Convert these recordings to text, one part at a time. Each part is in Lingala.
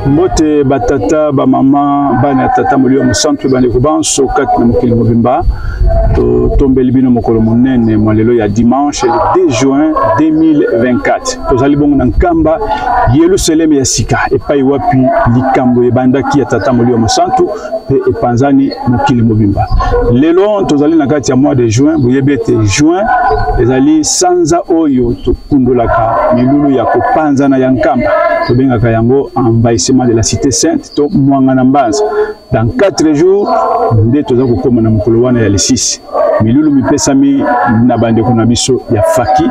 Mbote batata, bamama, bana ya tata molimo mosantu, bandeko banso kati na mokili mobimba, totombeli bino mokolo monene mwa lelo ya dimanche le 2 juin 2024. Tozali bongo na Nkamba, Yelusaleme ya sika, epai wapi likambo ebandaki ya tata molimo mosantu mpe epanzani mokili mobimba. Lelo tozali na kati ya mois de juin. Boyebi ete juin ezali sanza oyo tokundolaka milulu ya kopanzana ya Nkamba, tobengaka yango envahissement de la cité sainte to mwanga na mbanza. Dans 4 jours nde toza kokoma na mokolo wana ya lisisi. Milulu mipesami na bandeko na biso ya faki,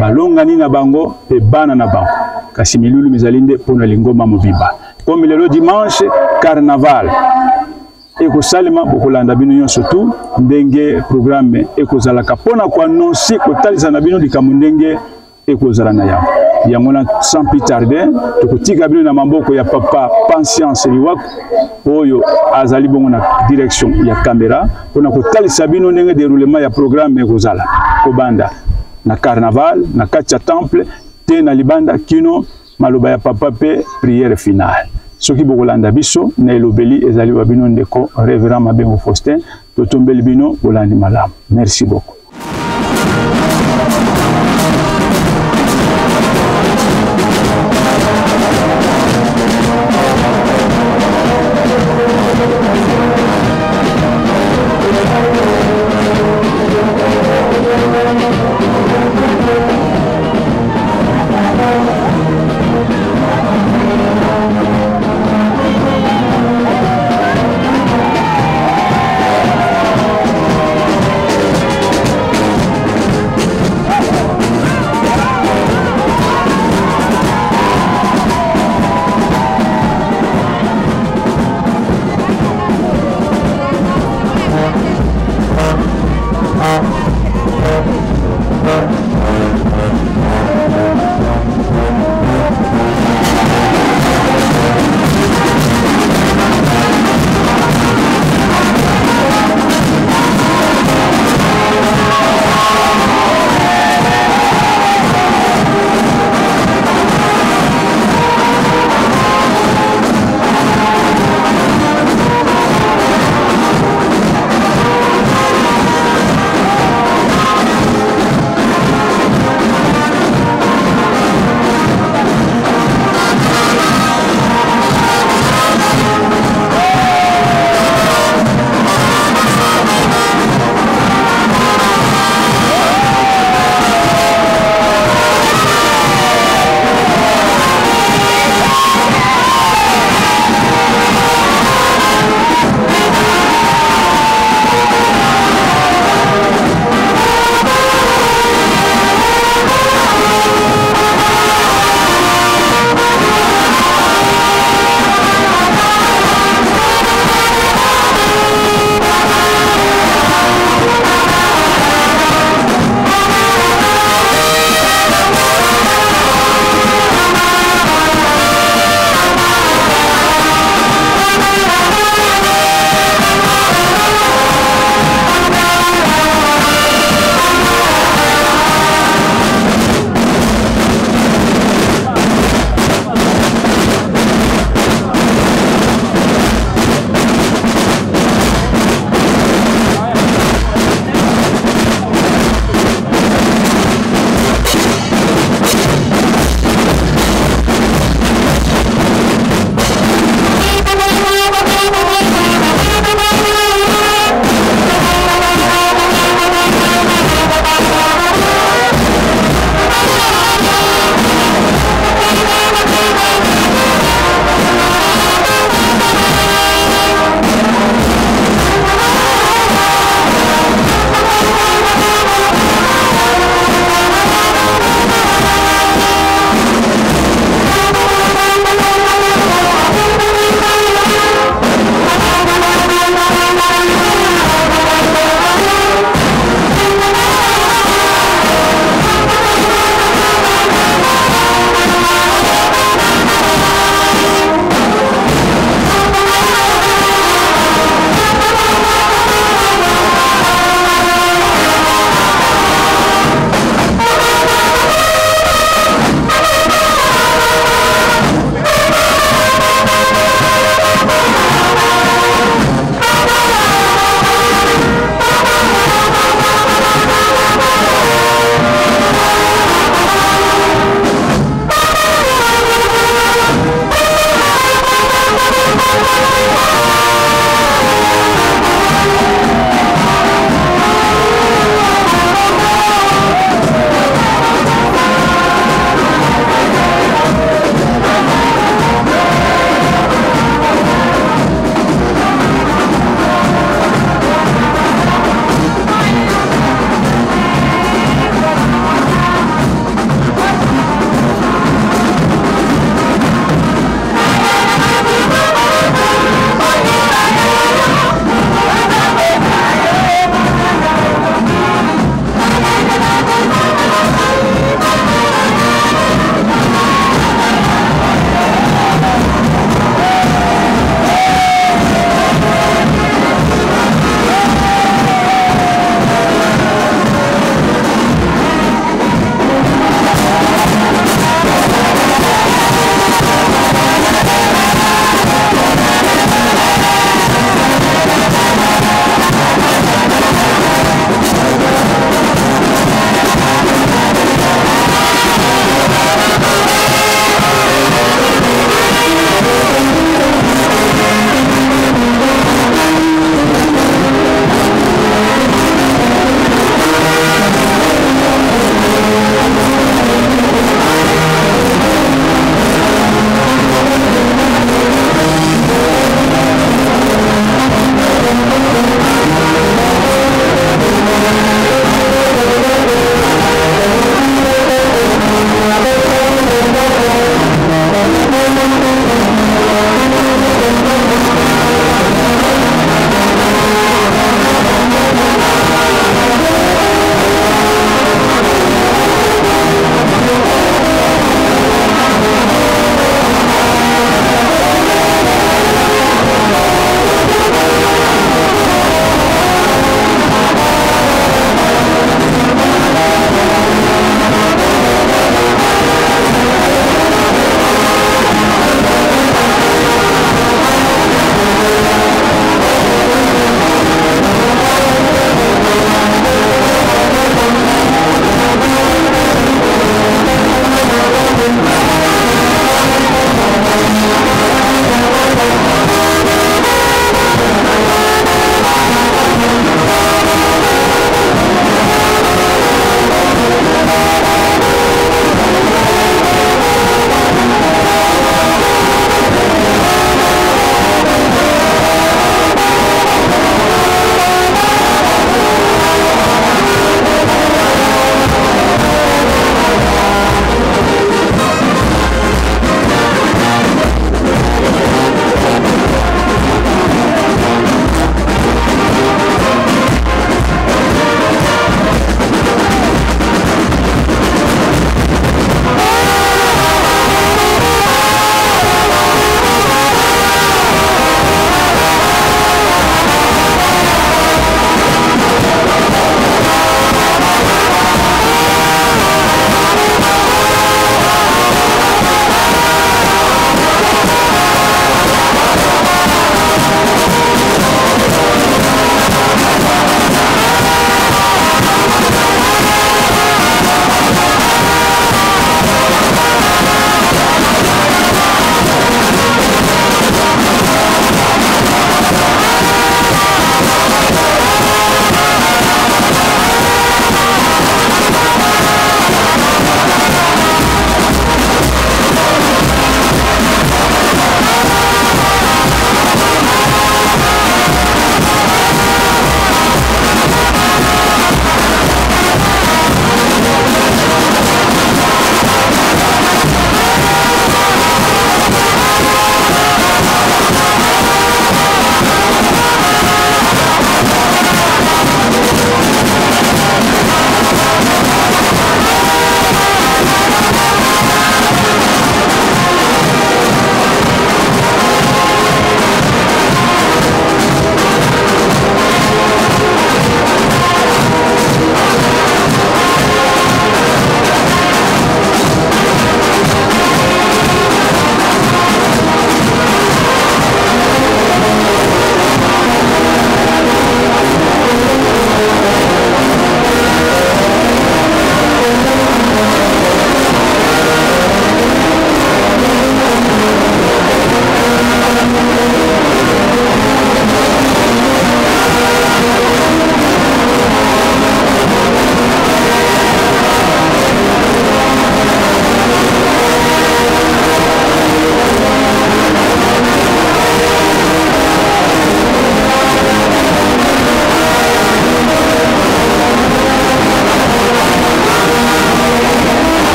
balongani na bango mpe bana na bango, kasi milulu mizali nde mpo na lingomba mobimba. Comme lelo dimanche carnaval ekosalema, bokolanda bino nyonso tu ndenge programme ekozalaka mpo na koannonce, kotalisa na bino likambo ndenge ekozala na yango. Yango na sans plus tarder tokotika bino na maboko ya papa Patience Liwaku oyo azali bongo na direction ya caméra mpo na kotalisa bino ndenge déroulement ya programme ekozala, kobanda na carnaval na kati ya temple te na libanda kino maloba ya papa pe prière finale. Soki bokolanda biso na elobeli ezali wa bino ndeko Reverend Mabengo Faustin, totombeli bino bolandi malamu. Merci beaucoup.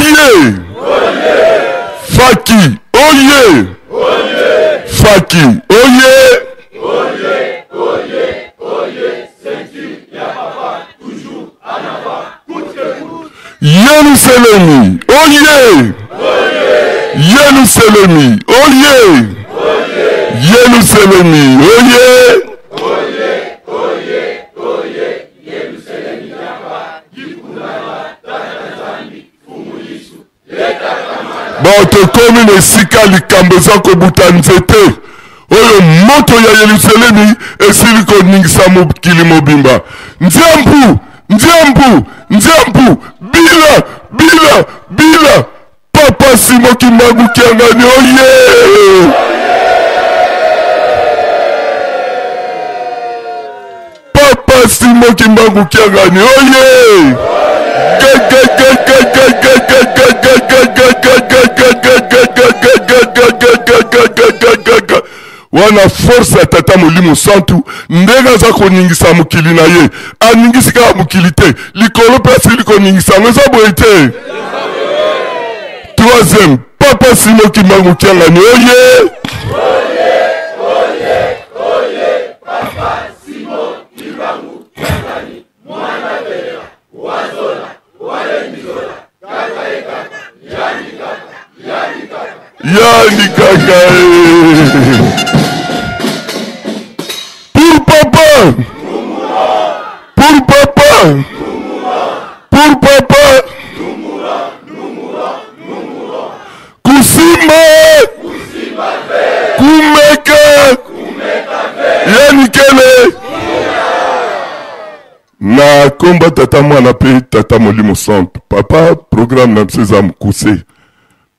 Oye! Faki oye! Faki oye! Yelusalemi oye! Yelusalemi oye! Yelusalemi oye! Bon, tokomi na esika likambo eza kobuta nzete oyo moto ya Yelusalemi esili koningisa mokili mobimba. Nzembu, nzembu, nzembu, bila, bila, bila. Papa Simo Kimbangu Kiangani oye! Papa Simo Kimbangu Kiangani oye! Wana force ya tata molimo santu ndenge aza koningisa mokili na ye aningisi kaka mokili te likolo mpe asili koningisa yango eza boye te troisième papa simo kimbangu kiangani oye Yani kaka eh. Pour papa. Pour papa. Pour papa. Kusimba. Kumeka. Yani kele. Na komba tata mwana pe tata molimo santu. Papa programme na biso eza mokuse.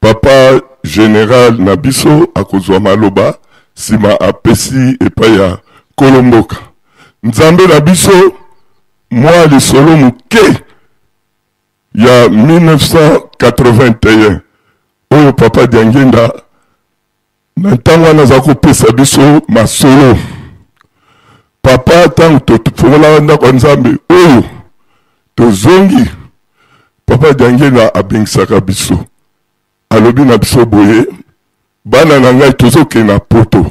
Papa general na biso akozwa maloba sima apesi epai ya nkolo mboka. Nzambe na biso mwa lisolo moke ya 1981 oyo papa Diangienda na ntango wana aza kopesa biso masolo. Papa ntango tofongolaka ndako ya Nzambe oyo tozongi, papa Diangienda abengisaka biso, alobi na biso boye: bana na ngai, tozokende na poto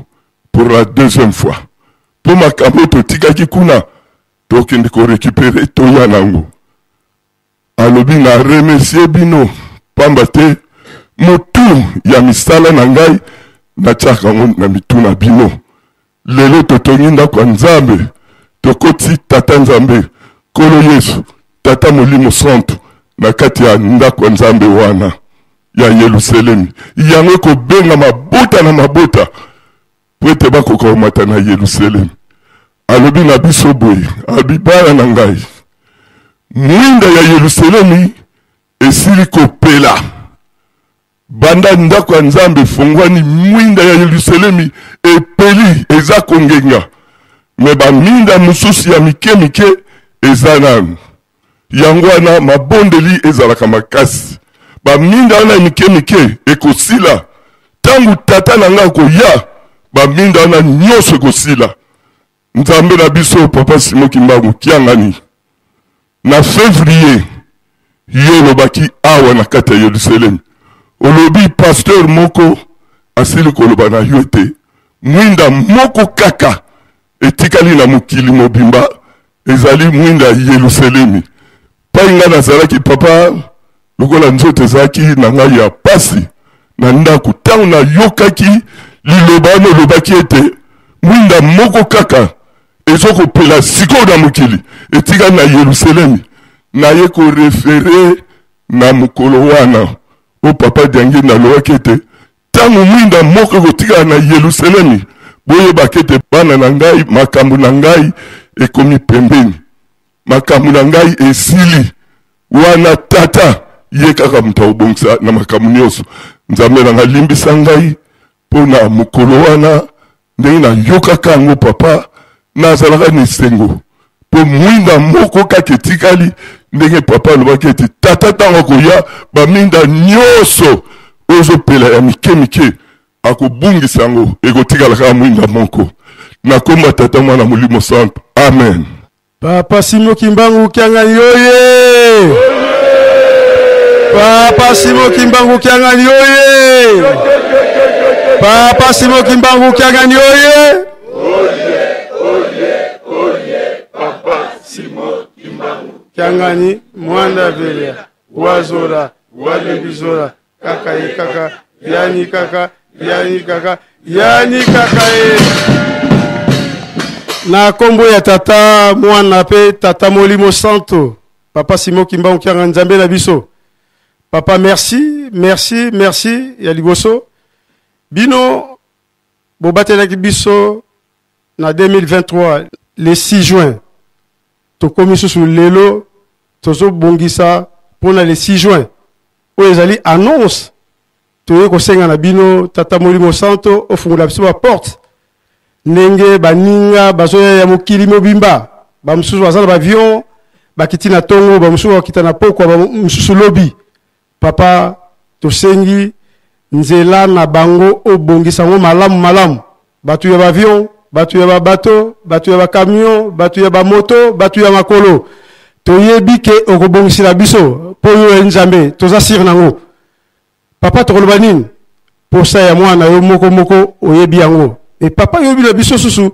pour la deuxième fois, mpo makambo oyo totikaki kuna tokende korekipere toya nango. Alobi na remercier bino pamba te motu ya misala na ngai natiaka yango na mitu na bino. Lelo totongi ndako ya Nzambe, tokoti Tata Nzambe, Nkolo Yesu, Tata Molimo Santu na kati ya ndako ya Nzambe wana ya Yelusalemi. Yango ekobenga mabota na mabota mpo ete bakoka komata na Yelusalemi. Alobi na biso boye, alobi bana na ngai, mwinda ya Yelusalemi esili kopela. Banda ndako ya Nzambe efongwani, mwinda ya Yelusalemi epeli, eza kongenga. Me baminda mosusu ya mike mike eza nanu. Yango wana mabondeli ezalaka makasi. Baminda wana ya mike mike ekosila ntango tata na ngai akoya, baminda wana nyonso ekosila. Nzambe na biso papa Simon Kimbangu Kiangani, na fevrier yo olobaki awa na kati ya Yerusalemi, olobi pasteur moko asili koloba na yo ete mwinda moko kaka etikali na mokili mobimba ezali mwinda ya Yelusalemi. Pai ngai nazalaki papa, lokola nzoto ezalaki na ngai ya pasi na ndako, ntango nayokaki liloba wana olobaki ete mwinda moko kaka ezokopela sikoyo na mokili etikali na Yelusalemi, naye korefere na mokolo wana oyo papa Diangienda alobaki ete Ntango mwinda moko ekotikala na Yelusalemi, boyebaka ete bana na ngai, makambo na ngai ekomi pembeni, makambo na ngai esili. Wana tata ye kaka moto akobongisa na makambo nyonso. Nzambe na ngai, limbisa ngai mpo na mokolo wana ndenge nayokaka yango papa, nazalaka na esengo mpo mwinda moko kaka etikali, ndenge papa alobaki ete tata ntango akoya baminda nyonso oyo ezopela ya mike mike akobungisa yango, ekotikala kaka mwinda moko. Na kombo ya Tata, Mwana, Molimo Santu, amen. Papa Simon Kimbangu Kiangani oye! Papa Simon Kimbangu Kiangani oye! Papa Simon Kimbangu Kiangani oye! Papa Simon Kimbangu Kiangani Mwanda Velia Wazola Walibizola kaka ye kaka yani kaka yani kaka yani kaka ye na nkombo ya tata mwana mpe tata molimo santo papa simon kimbangu kianga nzambe na biso papa merci merci merci ya liboso bino bobatelaki biso na 2023 le 6 juin tokomi susu lelo tozobongisa mpona le 6 juin oyo ezali annonce toye kosenga na bino tata molimo santo ofungola biso baporte ndenge baninga bazoya ya mokili mobimba bamosusu baza na baavion bakiti na ntongo bamosusu bakita na pokwa bamosusu lobi papa tosengi nzela na bango obongisa yango malamu malamu bato ya baavion bato ya babato bato ya bacamion bato ya bamoto bato ya makolo toyebi ke okobongisela biso mpo yo nzambe toza sire nango papa tokoloba nini posa ya mwana yo moko moko oyebi yango e papa yoyebi na biso susu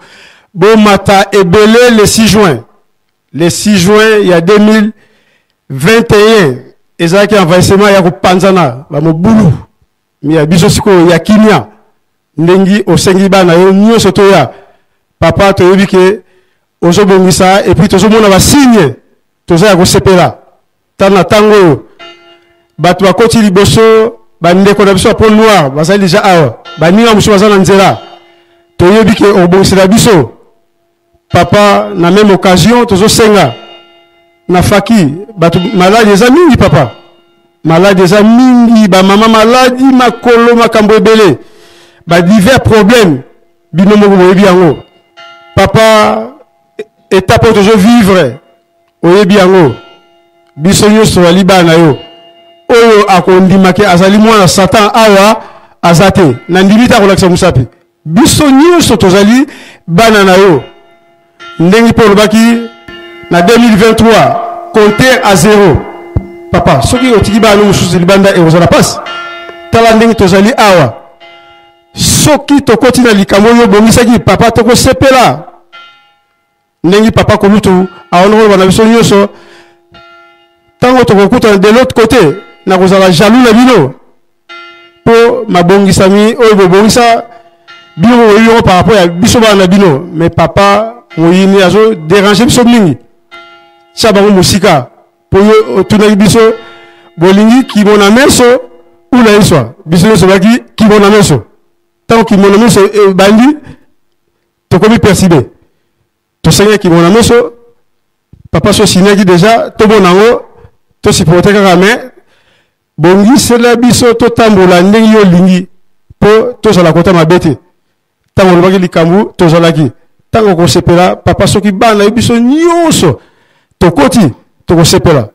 bomata ebele le 6 juin le 6 juin ya 2021 ezalaki envahissement ya kopanzana bamobulu mi ya biso sikoyo ya kimia ndenge osengi bana yo nyonso toya papa toyebi ke ozobongisa epuis tozomona basigne toza ya kosepela tala na ntango oyo bato bakoti liboso bandeko na biso ya peau noire bazali deja awa baninga mosusu baza na nzela toyebi ke okobongisela biso papa na meme occasion tozosenga na faki bato maladi eza mingi papa maladi eza mingi bamama maladi makolo makambo ebele badivers problème bino moko boyebi yango papa etape oyo tozovivre oyebi yango biso nyonso tozali bana na yo oyo akondima ke azali mwana satan awa aza te nandimi te akolakisa mosapi biso nyonso tozali bana na yo ndenge mpe olobaki na 2023 compter à zero papa soki otiki bana mosusu libanda ekozala mpasi tala ndenge tozali awa soki tokoti na likambo oyo obongisaki papa tokosepela ndenge papa kolutu awana koloba na biso nyonso ntango tokokutana de l'autre côté nakozala jaloux na bino mpo mabongisami oyo bobongisa bino boyebi yango par rapport ya biso bana na bino mais papa moyini azo déranger biso mingi tia bango mosika mpo yo otunaki biso bolingi kimona meso ula iswa biso nyonso baki kimona meso ntango kimona meso ebandi tokomi persibe tosengaki kimona meso papa so signaki deja tomona yango tosupporte kaka mais bongisela biso totambola ndenge yo olingi mpo tozala kota mabe te ntango olobaki likambo tozalaki ntango okosepela papa soki bana ye biso nyonso tokoti tokosepela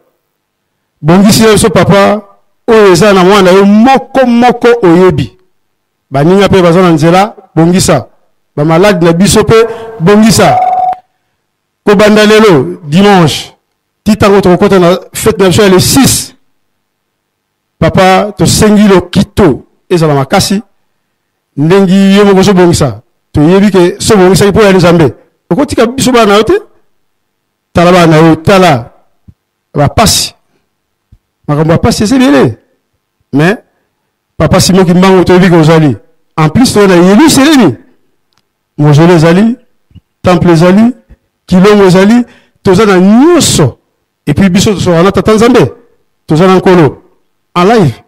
bongisela biso papa oyo eza na mwana yo moko moko oyebi baninga mpe baza na nzela bongisa bamaladi na biso mpe bongisa kobanda lelo dimanche ti ntango tokokɔta na fete na biso ya le 6 papa tosengi lokito ezala makasi ndenge yo moko ozobongisa toyebi ke so obongisaki mpo ya nzambe okotika biso bana na yo te tala bana na yo tala bapasi makambo ya pasi eza ebele mais papa simon kimbangu toyebi ke ozali en plus toye na yelusalemi mozole ezali temple ezali kilongo ezali toza na nyonso epuis biso tosolaka na tata nzambe toza na nkolo en live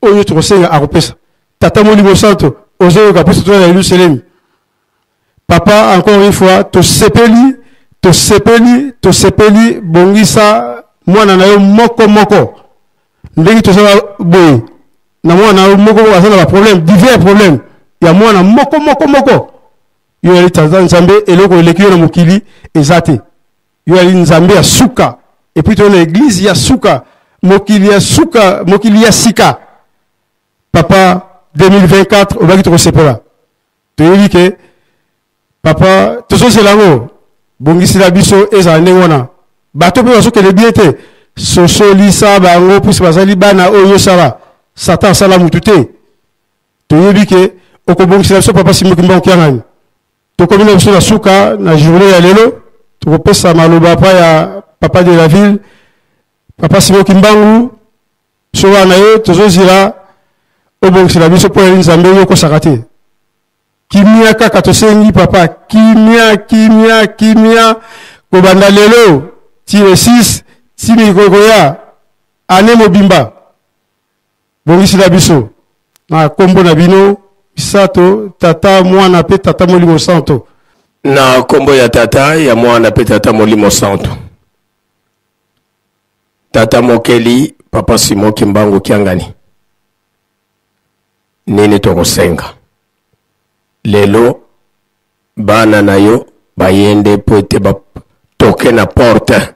oyo tokosenga akopesa tata molimo santo ozoyoka mposo toza na yelusalemi papa encore une fois tosepeli tosepeli tosepeli bongisa mwana na yo moko moko ndenge tozala boye na mwana na yo moko moko aza na baproblème divers problème ya mwana moko moko moko yo yali tata nzambe eloko eleki yo na mokili eza te yo yali nzambe ya suka epuis toyo na eglize ya suka mokili ya suka mokili ya sika papa 2024 obaki tokosepela toyebi ke papa tozozela yango bongisela biso ezala ndenge wana bato mpe bazokende bien te Sosolisa bango puisque bazali bana oyo osala. Satan asala mutu te. Toyebi ke okobongisela biso papa Simon Kimbangu Kiangani. Tokomi na biso na suka na journée ya lelo, tokopesa maloba pa ya papa de la ville, papa Simon Kimbangu. Biso wana ye tozozila obongisela biso mpo ya Nzambe, yo okosaka te. Kimia kaka tosengi papa, kimia, kimia, kimia, kobanda lelo ti le 6 ti mikolo koya, année mobimba. Bongisela biso na kombo na bino misato, Tata, Mwana pe Tata Molimo Santo. Na kombo ya Tata, ya Mwana pe Tata Molimo Santo. Tata Mokeli, Papa Simon Kimbangu Kiangani, nini tokosenga lelo? Bana na yo bayende po ete batoke na porte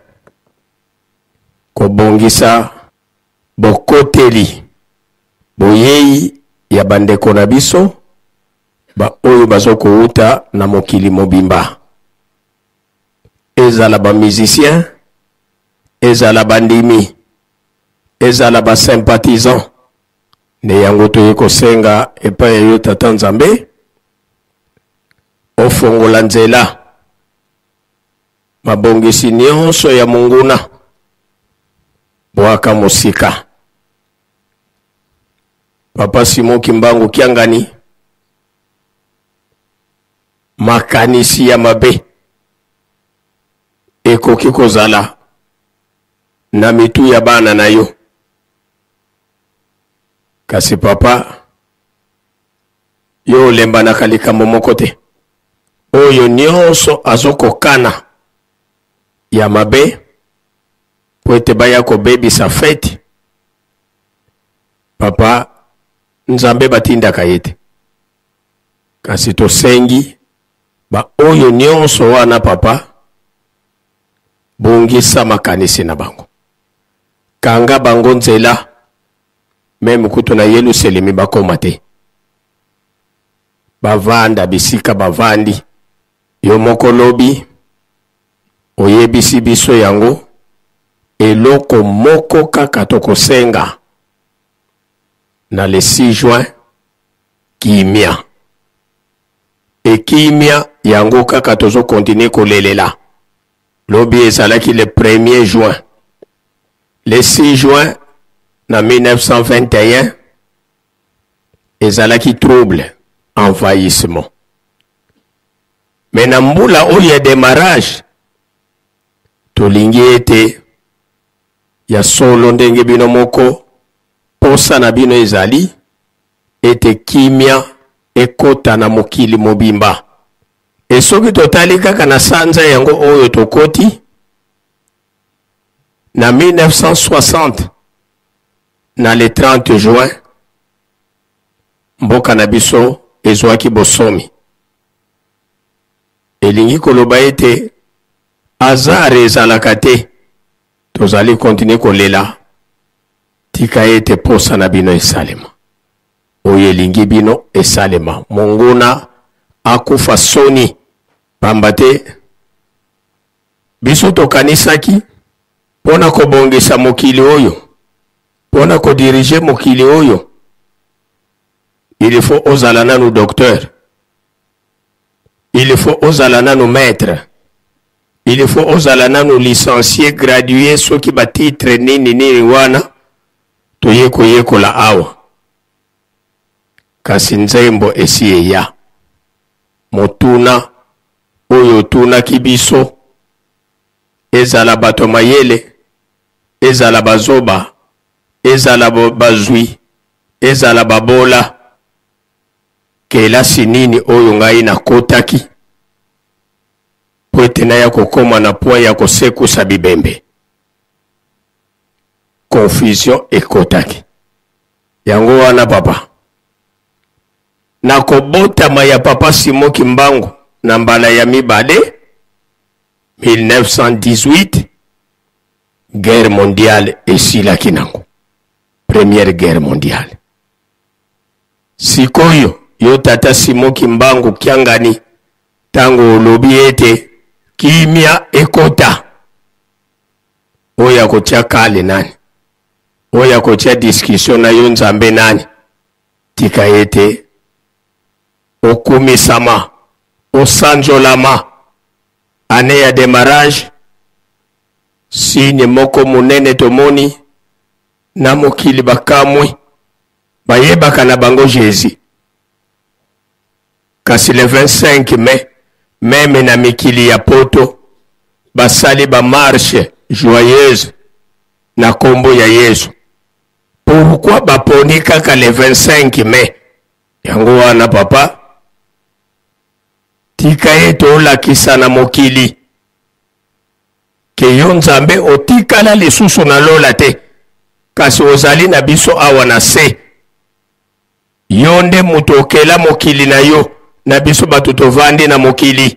kobongisa Bokoteli, boyei ya bandeko na biso ba oyo bazo kowuta na mokili mobimba, ezala ba musiciens, ezala bandimi, ezala ba sympathisants, nde yango toye kosenga epai ya yo Tata Nzambe, ofongola nzela mabongisi nionso ya monguna. Bwaka mosika. Papa Simon Kimbangu Kiangani, makanisi ya mabe ekoki kozala na mitu ya bana na yo, kasi papa, yo olembanaka likambo moko te. Oyo nionso azokokana ya mabe mpo ete baya kobebisa feti, papa, Nzambe batindaka ye te. Kasi tosengi baoyo nionso wana, papa, bongisa makanisi na bango, kanga bango nzela, meme kutu na Yelusalemi bakoma te, bavanda bisika bavandi. Yo moko lobi oyebisi biso yango, eloko moko kaka tokosenga na le 6 juin, kimia. E kimia yango kaka tozo continuer kolelela. Lobi ezalaki le 1er juin. Le 6 juin na 1921 ezalaki trouble, envahissement. Mais na mbula oyo ya demarrage, tolingi ete ya solo ndenge bino moko posa na bino ezali ete kimia ekota na mokili mobimba. E soki totali kaka na sanza yango oyo tokoti na 1960 na le 30 juin, mboka na biso ezwaki bosomi. Elingi koloba ete hasard ezalaka te. Tozali continuer kolela, tika ete posa na bino esalema. Oyo elingi bino esalema. Monguna akufa soni, pamba te biso tokanisaki mpo na kobongisa mokili oyo, mpo na ko diriger mokili oyo, il faut ozala nanu docteur, il faut ozala nanu maître, il faut ozala nanu licencié, gradué, soki ba titre nini nini wana toye koyekola awa. Kasi nzembo esi eya. Motuna oyo otunaki biso, ezala bato mayele, ezala bazoba, ezala bazwi, ezala babola, kelasi nini oyo ngai nakotaki mpo ete naya kokoma na point ya kosekusa bibembe? Confusion ekotaki. Yango wana papa, na kobotama ya papa Simon Kimbangu na mbala ya mibale 1918, guerre mondiale esilaki nango, première guerre mondiale. Sikoyo yo tata Simon Kimbangu Kiangani, tango olobi ete kimia ekota, Oyo akotia kale nani? Oyo akotia discussion na yo Nzambe nani? Tika ete okumisama, osanzolama. Annee ya demarrage, signe moko monene tomoni na mokili, bakamwi, bayebaka na bango Jesus. Kasi le 25 mai, meme na mikili ya poto basali ba marche joyeuse na kombo ya Yesu. Pourquoi baponi kaka le 25 mai? Yango wana papa, tika ete olakisa na mokili ke yo Nzambe otikala lisusu na lola te, kasi ozali na biso awa na se. Yo nde moto okela mokili na yo, na biso bato tovandi na mokili.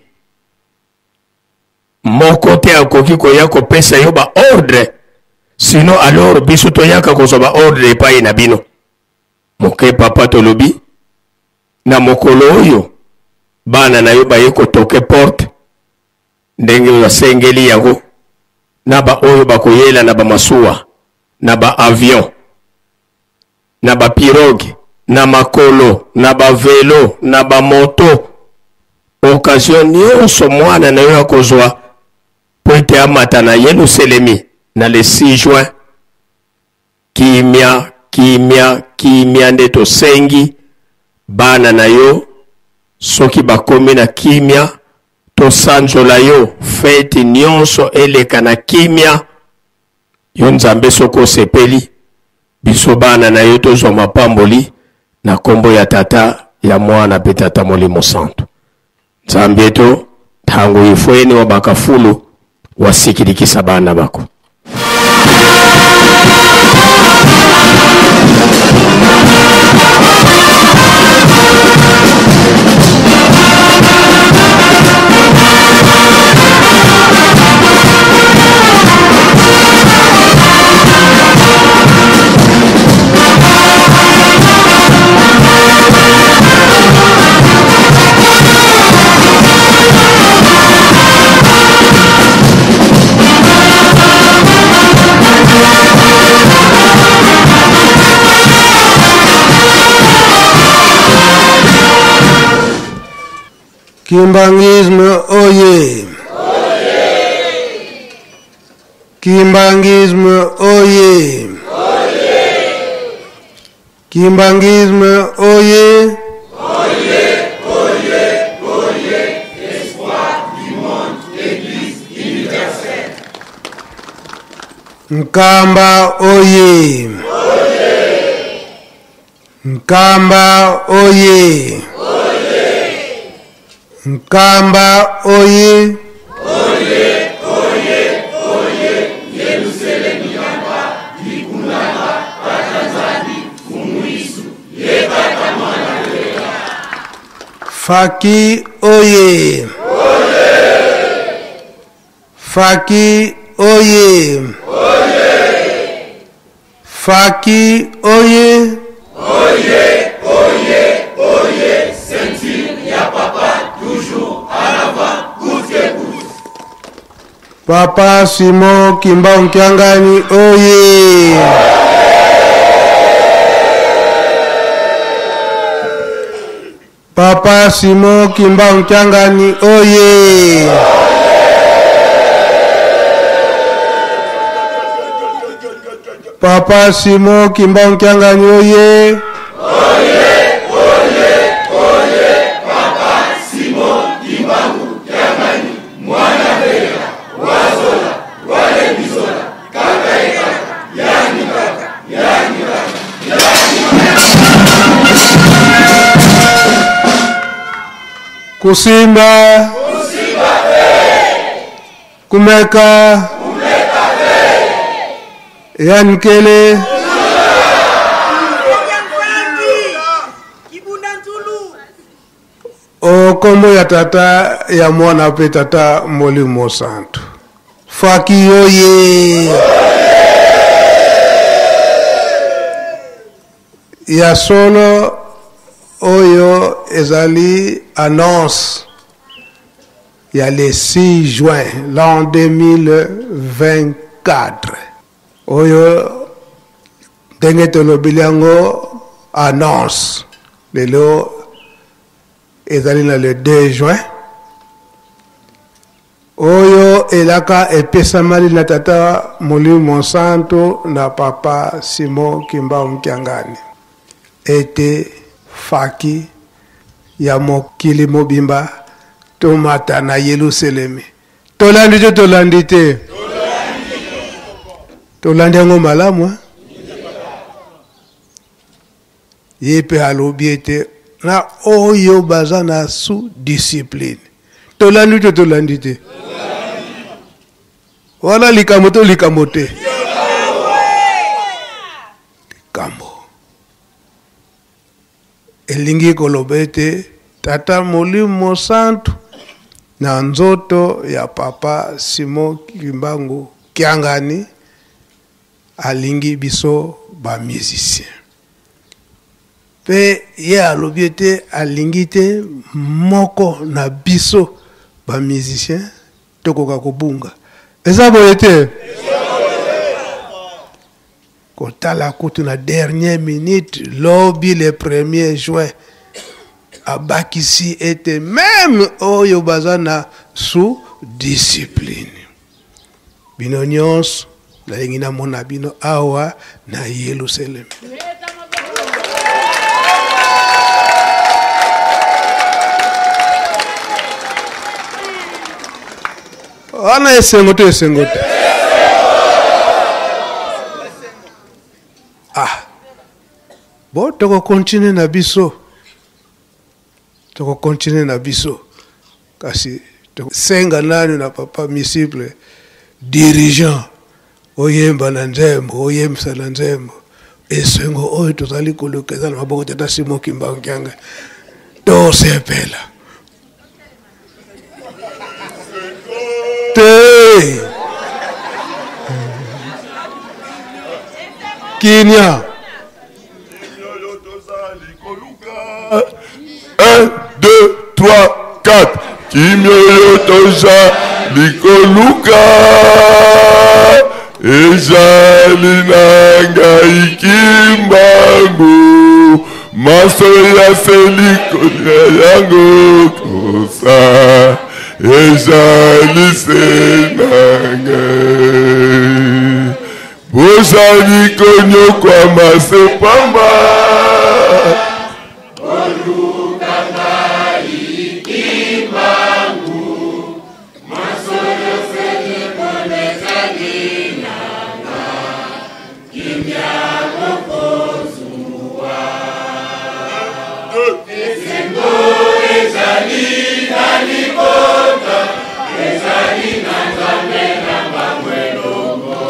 Moko te akoki koya kopesa yo ba ordre, sinon alors biso toyaka kozwa ba ordre epai na bino. Moke papa, tolobi na mokolo oyo bana na yo baye kotoke porte ndenge basengeli yango, na ba oyo bakoyela na ba masuwa, na ba avion, na ba pirogue, na makolo, na ba velo, na ba moto, occasion nyonso mwana na yo akozwa mpo ete amata na Yelusalemi na le 6 juin. Kimia, kimia, kimia nde tosengi bana na yo, soki bakomi na kimia, tosanzola yo, feti nyonso eleka na kimia. Yo Nzambe, soki osepeli, biso bana na yo tozwa mapamboli na kombo ya Tata, ya Mwana pe Tata Molimo Santu. Nzambe eto ntango ifweni wa bakafulu wasikilikisa bana bako. Kimbanguisme oye! Kimbanguisme oye! Kimbanguisme oye! Nkamba oye! Nkamba oye! Nkamba oye! Faki oye! Faki oye! Faki oye! Papa Simon Kimbangu Kiangani oye! Papa Simon Kimbangu Kiangani oye! Papa Simon Kimbangu Kiangani oye! Kusimba, Kumeka, Yankele, O kombo ya tata ya mwana pe tata molimo santu. Faki oye! Ya solo oyo ezali annonce ya le 6 juin l'an 2024. 2024 oyo ndenge tolobeli yango annonce lelo ezali na le 2 juin oyo elaka epesamali na tata Molimo Mosantu na papa Simon Kimbangu Kiangani ete faki ya mokili mobimba tomata na Yelusalemi. Tolandi te tolandi te? Tolandi yango malamu eh? Ye mpe alobi ete na oyo baza na sous discipline. Tolandi te tolandi te? Wana likambo to likambo te? Likambo. Elingi koloba ete Tata Molimo Mosantu na nzoto ya Papa Simon Kimbangu Kiangani alingi biso ba musiciens. Pe ye alobi ete alingi te moko na biso ba musiciens tokoka kobunga. Eza boye te? Kotala kutu na dernière minute lobi le 1er juin abakisi ete meme oyo baza na sous discipline. Bino nyonso nalingi namona bino awa na Yelusalemi. Wana esengo to esengo te? Ah, bo tokokontinue na biso, tokokontinue na biso, kasi tosenga nanu na papa misiple dirigeant oyemba na nzembo, oyembisa na nzembo esengo oyo tozali koluka eza na maboko tata Simon Kimbangu Kiangani. Tosepela te kinia. 1, 2, 3, 4. Kimia oyo tozali koluka ezali na ngai Kimbangu, maso ya seli kolia yango kosa ezali se na ngai. Bozali konyokwama se pamba. Boluka ngai Kimbangu, maso yose likolo ezali na nga, kimia bokozwa. Esengo ezali na libota, ezali na Nzambe na bango elongo.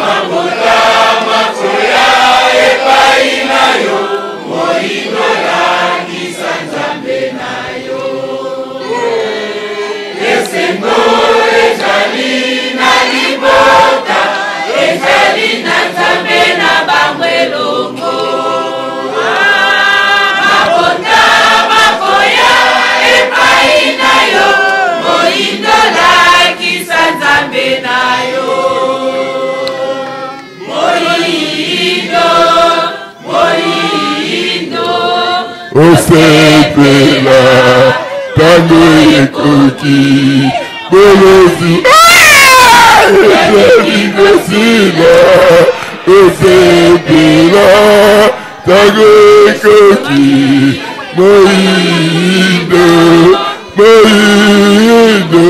Mabota makoya epai na yo, moindo lakisa Nzambe na yo. Esengo ezali na libota, ezali na Nzambe na bango elongo. Mabota makoya epai na yo, moindo lakisa Nzambe na yo. Moindo, moindo, osepela ntango ekoki, bolozi ezali kosila. Osepela ntango ekoki, moindo, moindo,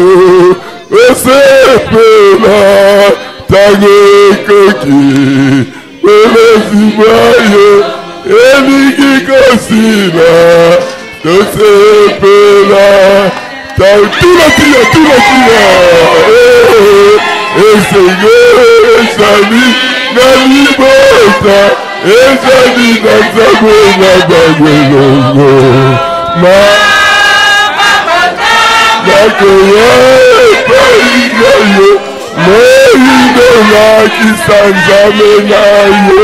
osepela ntango ekoki, bolozi bwayo elingi kosila. Tosepela tula tula tula tula, esengo ezali na libota, ezali na Nzambe na bango elongo. Nakoya epai na yo, moindo lakisa Nzambe na yo.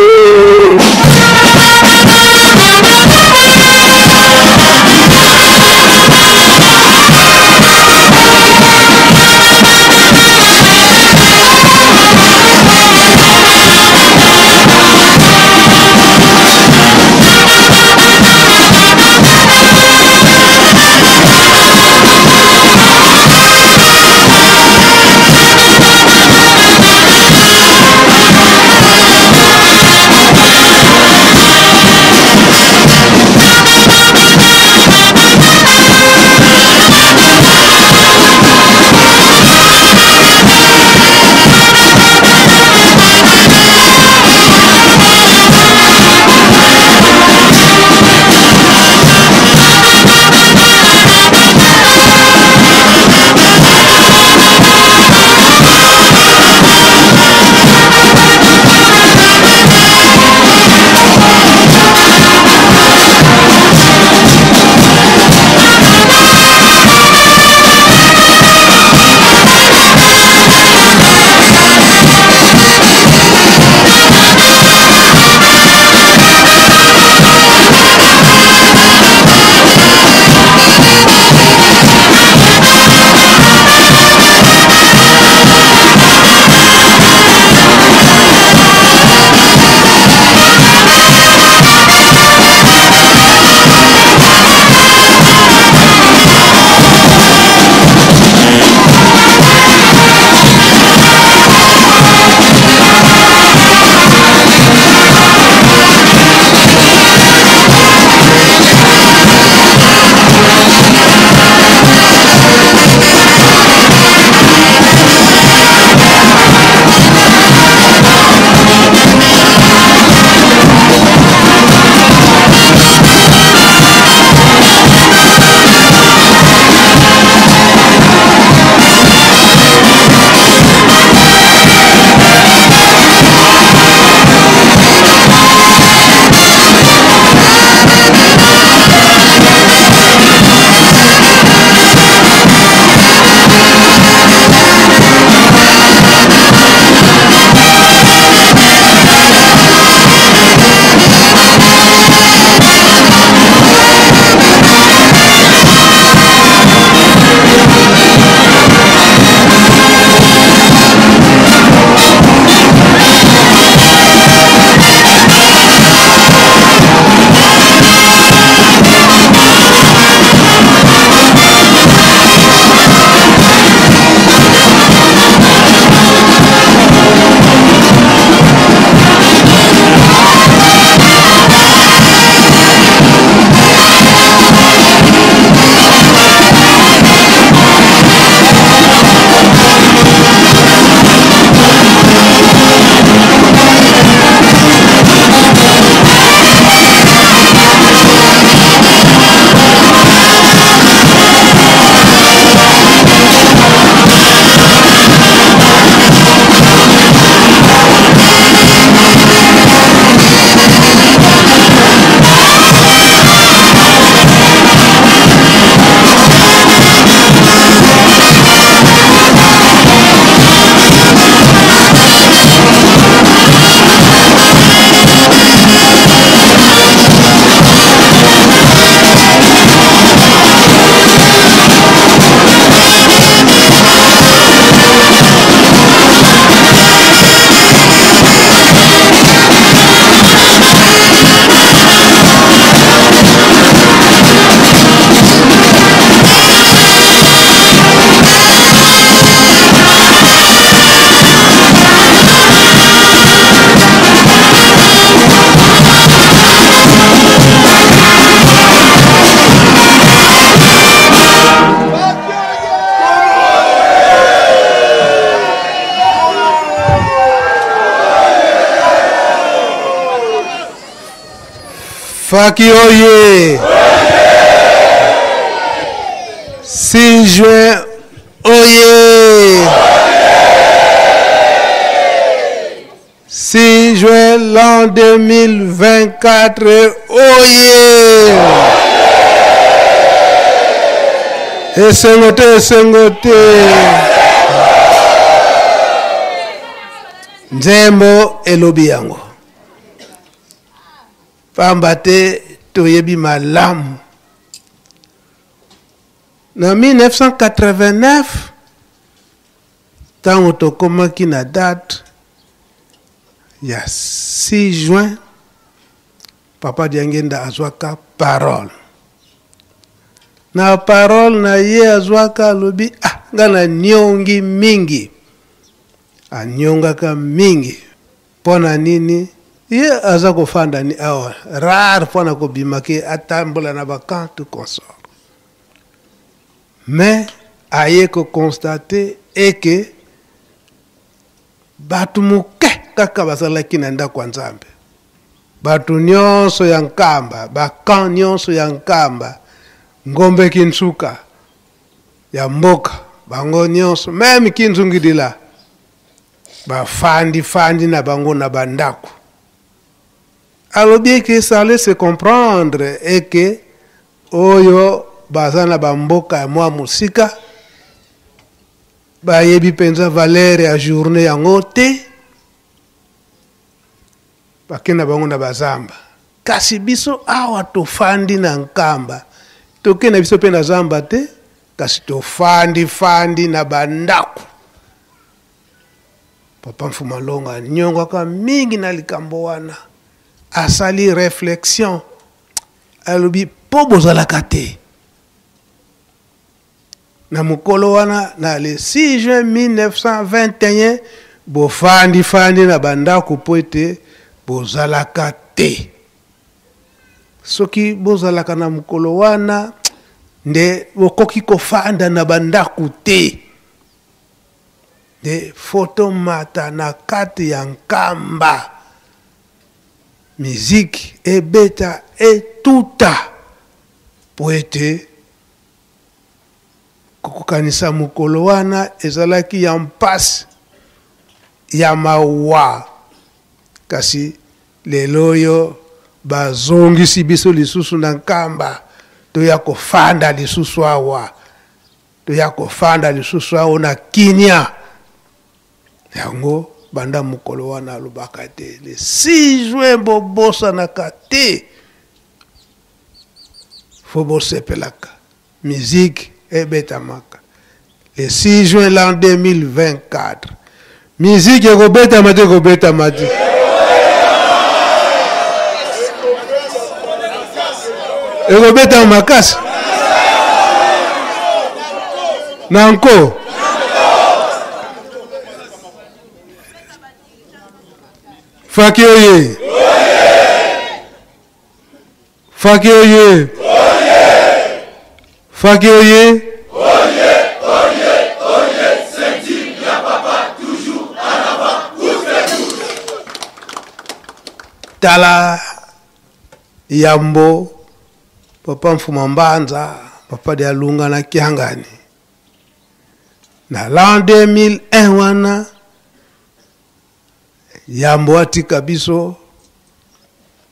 Faki oye! 6 juin oye! 6 juin l'an 2024 oye! Esengo te, esengo te. Nzembo elobi yango. Pamba te toyebi malamu na 1989 ntango tokomaki na date ya 6 juin, Papa Diangenda azwaka parole. Na parole na ye azwaka, alobi, ah, nga na niongi mingi. Anyongaka mingi. Mpo na nini ye aza kofanda ni awa rare mpo na kobima ke atambola na ba camp tout consort. Mais aye ko constater eke bato moke kaka bazalaki na ndako ya Nzambe. Bato nyonso ya Nkamba, ba camp nyonso ya Nkamba, Ngombe Kinsuka ya mboka, bango nyonso, meme Kinzungidila, bafandi fandi na bango na bandako. Alobi eke ça allait se comprendre eke oyo baza na bamboka ya mwa mosika bayebi mpenza valeur ya journée yango te, bakenda bango na bazamba. Kasi biso awa tofandi na Nkamba, tokenda biso mpe na zamba te, kasi tofandi fandi na bandako. Papa Mfuma Longa anyongaka mingi na likambo wana, asali reflexion, alobi po bozalaka te na mokolo wana na le 6 juin 1921 bofandi-fandi na bandako po ete bozalaka te. Soki bozalaka na mokolo wana nde bokoki kofanda na bandako te. Nde foto mata na kati ya Nkamba, miziki ebeta etuta po ete kokokanisa mokolo wana ezalaki ya mpasi, ya mawa. Kasi lelo oyo bazongisi biso lisusu na Nkamba, toya kofanda lisusu awa, toya kofanda lisusu awa na kimia. Yango banda mokolo wana alobaka te le 6 juin bobosanaka te, fo bosepelaka, musique ebetamaka le 6 juin l'an 2024. Musique ekobetama te, ekobetama te, ekobetama makasi na nko. Faki oye! Faki oye! Faki oye! Tala yambo Papa Mfuma Mbanza, Papa de Alunga na Kiangani. Na l'an 2001 wana yambo atika biso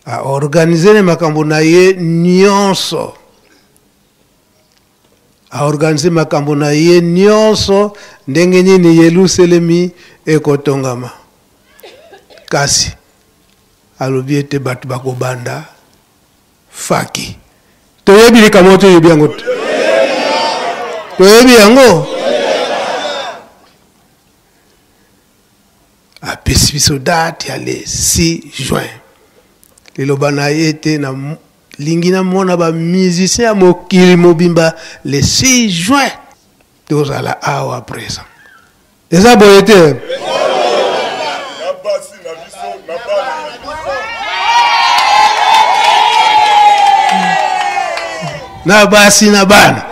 a organiser ne makambo na ye nyonso, a organiser makambo na ye nyonso ndenge nini Yelusalemi ekotongama. Kasi alobi ete bato bakobanda faki. Toyebi likambo, toyebi yango te, toyebi yango. Apesi biso date ya le 6 juin. Liloba na ye ete na lingi namona ba musicien ya mokili mobimba le 6 juin tozala awa présent. Eza boye te? Na basi na bana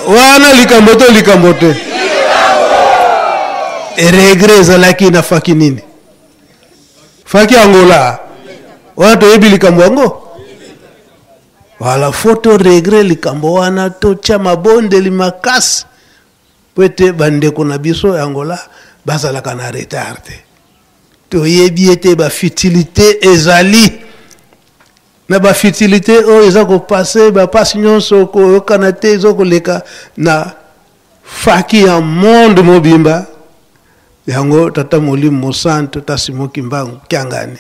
wana likambo to likambo te. Regret ezalaki na faki nini? Faki Angola wana toyebi likambo yango. Voilà, faut to regret likambo wana, totya mabondeli makasi mpo ete bandeko na biso ya Angola bazalaka na retard te. Toyebi ete bafutilité ezali na bafutilité oyo eza kopase bapasi nyonso koyokana te eza koleka na faki ya monde mobimba. Yango tata Molimo Mosantu ta Simon Kimbangu Kiangani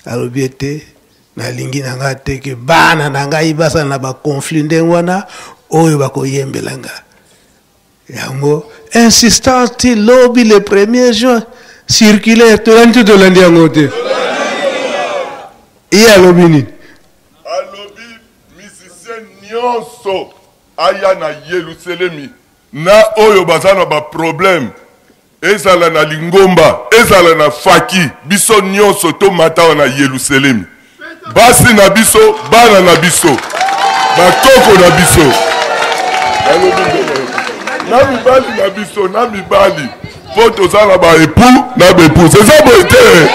alobi ete nalingi na ngai te ke bana na ngai basala na baconflit ndenge wana oyo bakoyembela nga. Yango insistance ti lobi le 1er juin circulaire tolandi te, tolandi yango te. Ye alobi nini? Alobi musicien nyonso aya na Yelusalemi na oyo baza na ba problème, ezala na lingomba, ezala na faki, biso nyonso tomata wana Yelusalemi, basi na biso, bana na biso, bakoko na biso, na mibali na biso, na mibali, mpo toza na ba époux na ba épouse. Eza boye te?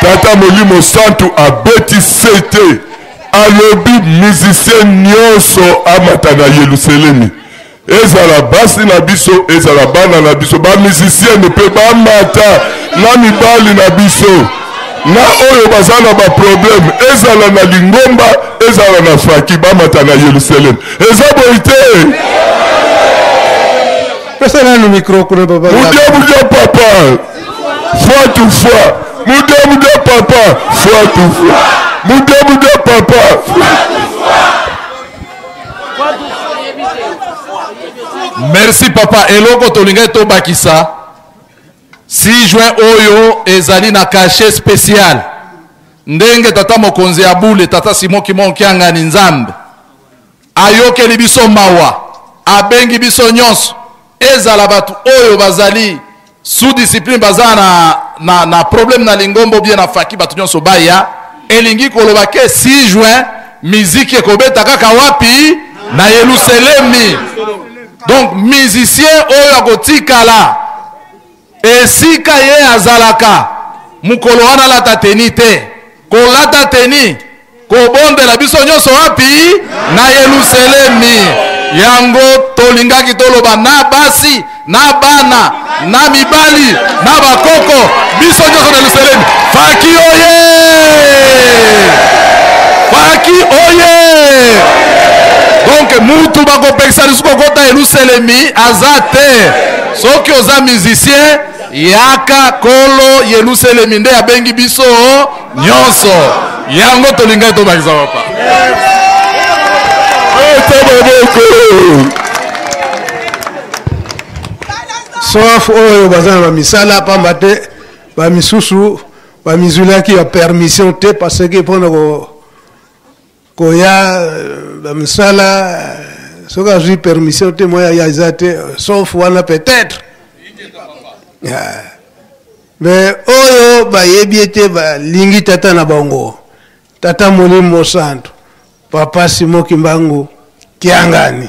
Tata Molimo Santu abeti sete, alobi musicien nyonso amata na Yelusalemi, ezala basi na biso, ezala bana na biso, ba musicien mpe bamata na mibali na biso, na oyo baza na ba problème, ezala na lingomba, ezala na faki, bamata na Yelusalemi. Eza boye te? Pesa nanu micro kuna papa. Mudia mudia papa, fois tu fois. Mudia mudia papa, fois tu fois. Mudia mudia papa. Merci papa. Eloko tolingaki tobakisa 6 juin oyo ezali na cachet spécial ndenge tata mokonzi ya bule tata Simon Kimon Kiangani Nzambe ayokeli biso mawa, abengi biso nyonso, ezala bato oyo bazali sous discipline, baza na problème na lingombo bien na faki, bato nyonso baya. Elingi koloba ke 6 juin miziki ekobeta kaka wapi? Na Yelusalemi. Donc musicien oyo akotikala esika ye azalaka mokolo wana alata teni te, kolata teni kobondela biso nyonso wapi? Na Yelusalemi. Yango tolingaki toloba na basi, na bana, na mibali, na bakoko, biso nyonso na Yelusalemi. Faki oye! Faki oye! Donc mutu bakopekisa lisusu kokota Yelusalemi aza te. Soki oza musicien, yaka kolo Yelusalemi nde abengi biso nyonso. Yango tolingaki tobakisa papa. Ete maboko. Sauf oyo baza na bamisala pamba te, bamisusu bamizulaki ya permission te parce que mpona koya bamisala soki azwi permission te moya ya eza te, sauf wana peut-être. Mais oyo bayebi ete balingi tata na bango, tata Molimo Santu, papa Simon Kimbangu Kiangani,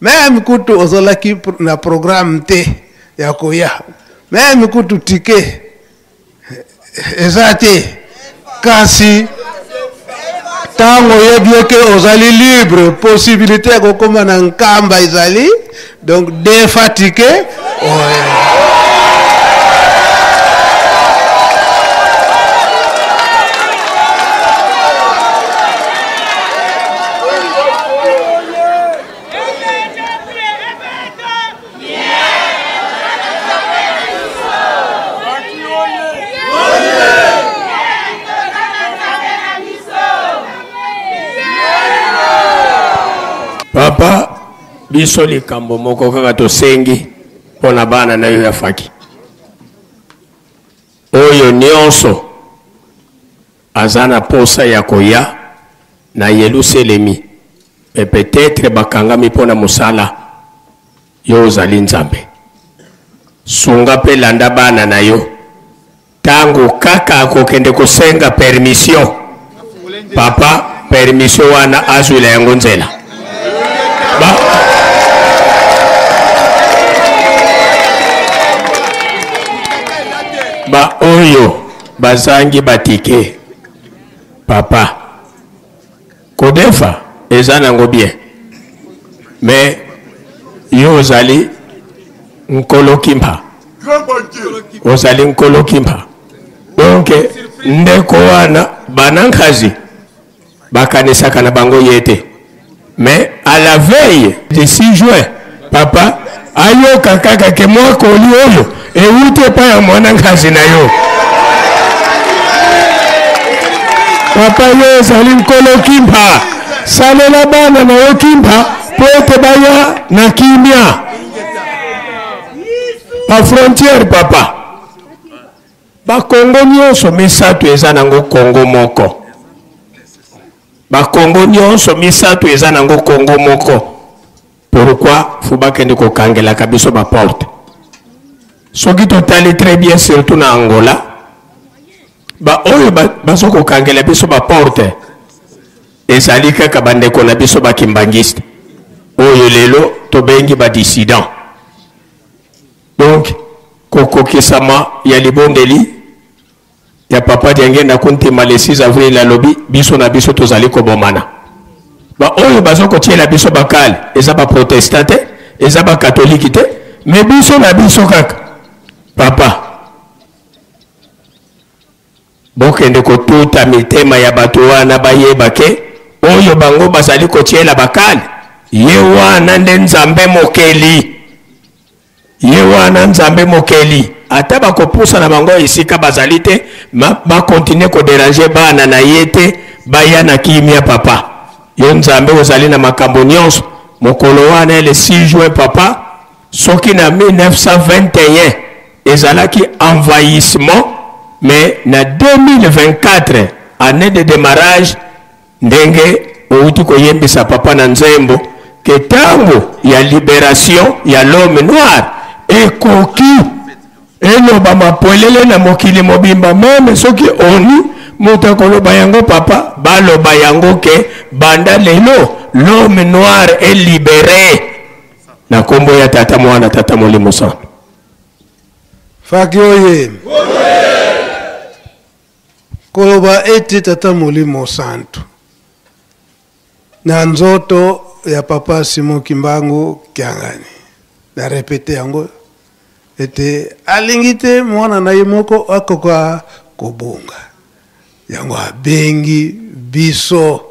même kutu ozalaki na programme te ya koya, même kutu ticket eza te, kasi ntango oyebi eke ozali libre, possibilité ya kokóma na Nkamba ezali, donc defa ticket oyo. Papa, biso likambo moko kaka tosengi mpo na bana na yo ya faki oyo nyonso aza na posa ya koya na Yelusalemi, mais peut-être bakangami mpo na mosala. Yo ozali Nzambe, sunga mpe landa bana na yo. Tango kaka akokende kosenga permission, papa, permission wana azwila yango nzela. Ba Ba oyo bazangi ba ticket papa kodefa eza nango bien mais yo ozali nkolo kimpa ozali nkolo kimpa donc ndeko wana banankazi bakanisaka na bango ye te mais à la veille du 6 juin papa ayoka kaka ke mwa koli oyo ewuti epai ya mwana nkazi na yo papa yo ozali nkolo kimpa salela bana na yo kimpa mpo ete baya na kimia bafrontiere papa Ba Kongo nyonso misatu eza nango Kongo moko. Ba Kongo nyonso misatu eza nango Kongo moko. Pourquoi faut bakende kokangelaka biso ba porte? Soki totali très bien surtout na Angola, ba oyo bazo kokangela biso ba porte ezali kaka bandeko na biso ba kimbanguiste oyo lelo tobengi ba dissident. Donc kokokisama ya libondeli ya Papa Diangienda Kuntima le 6 avril alobi biso na biso tozali kobomana. Ba oyo bazo kotiela biso bakale eza ba protestant te, eza ba catholique te, mais biso na biso kaka. Papa Bokende kotuta mitema ya bato wana bayeba ke oyo bango bazali kotiela bakale ye wana nde Nzambe mokeli. Ye wana Nzambe mokeli. Ata bakopusa na bango esika bazali te, ma ba continuer ko deranger bana na ye te, baya na kimia papa. Yo Nzambe ozali na makambo nyonso. Mokolo wana le 6 juin papa, soki na 1921 ezalaki envahissement, mais na 2024 année de démarrage ndenge owuti koyembisa papa na nzembo ke tango ya liberation ya l'homme noir ekoki elobama polele na mokili mobimba, meme soki onu moto akoloba yango papa, baloba yango ke banda lelo l'homme noir est libéré na kombo ya Tata Mwana Tata Molimo Santu. Faki oye. Koloba ete Tata Molimo Santu na nzoto ya Papa Simon Kimbangu Kiangani, na repete yango ete alingi te mwana na ye moko akoka kobunga, yango abengi biso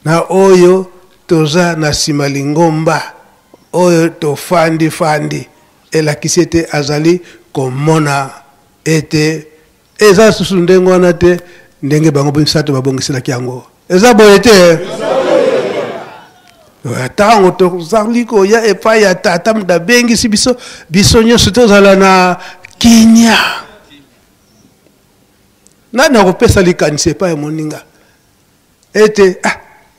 na oyo toza na sima lingomba oyo tofandi fandi, elakisi ete azali komona ete eza susu ndenge wana te, ndenge bango misato babongiselaki yango. Eza boye te? Ntango tozali koya epai ya Tata, moto abengisi biso, biso nyonso tozala na kimia. Nani akopesa likanisi epai ya moninga ete ah,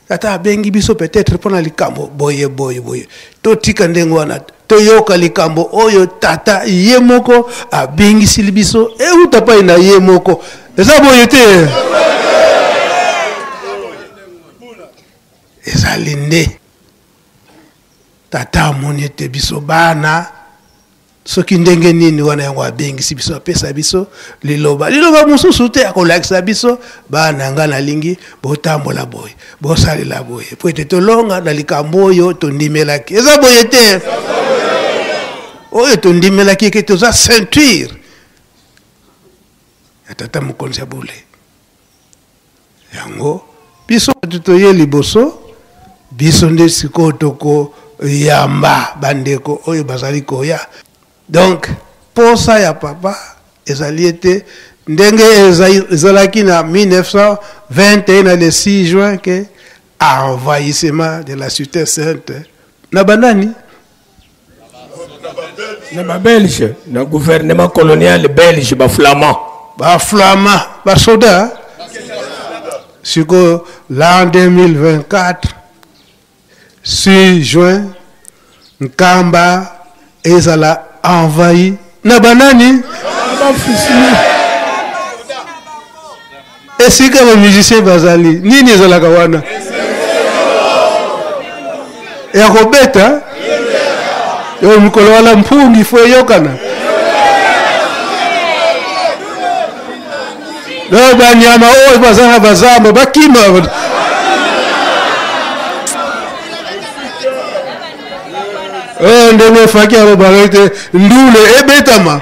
tata abengi biso peut-être mpo na likambo boye boye boye, totika ndenge wana, toyoka likambo oyo tata ye moko abengisili biso euta pai na ye moko. Eza boye te? Ezali nde tata amoni ete biso bana soki ndenge nini wana, yango abengisi biso, apesa biso liloba, liloba mosusu te, akolakisa biso bana nga nalingi botambola boye, bosalela boye, po ete tolonga na likambo oyo tondimelaki. Eza boye te? Oyo tondimelaki eke toza ceinture ya tata mokonzi ya bule. Yango biso bato toye liboso, biso nde sikoyo tokoyamba bandeko oyo bazali koya. Donc posa ya papa ezali ete ndenge ezalaki na 1921 na le 6 juin ke envahissement de la cité sainte na banani? Na ba belge, na gouvernement colonial belge, ba flamand. Ba flamand, ba soda. Sikoyo l'an 2024 6 juin, Nkamba ezala envahi na banani? Esika ba musicien bazali, nini ezalaka wana ya kobeta? Oyo mikolo wana mpungi fo eyokana. Donc banyama oyo baza na bazamba bakima. Oyo ndenge Faki alobaka ete ndule ebetama.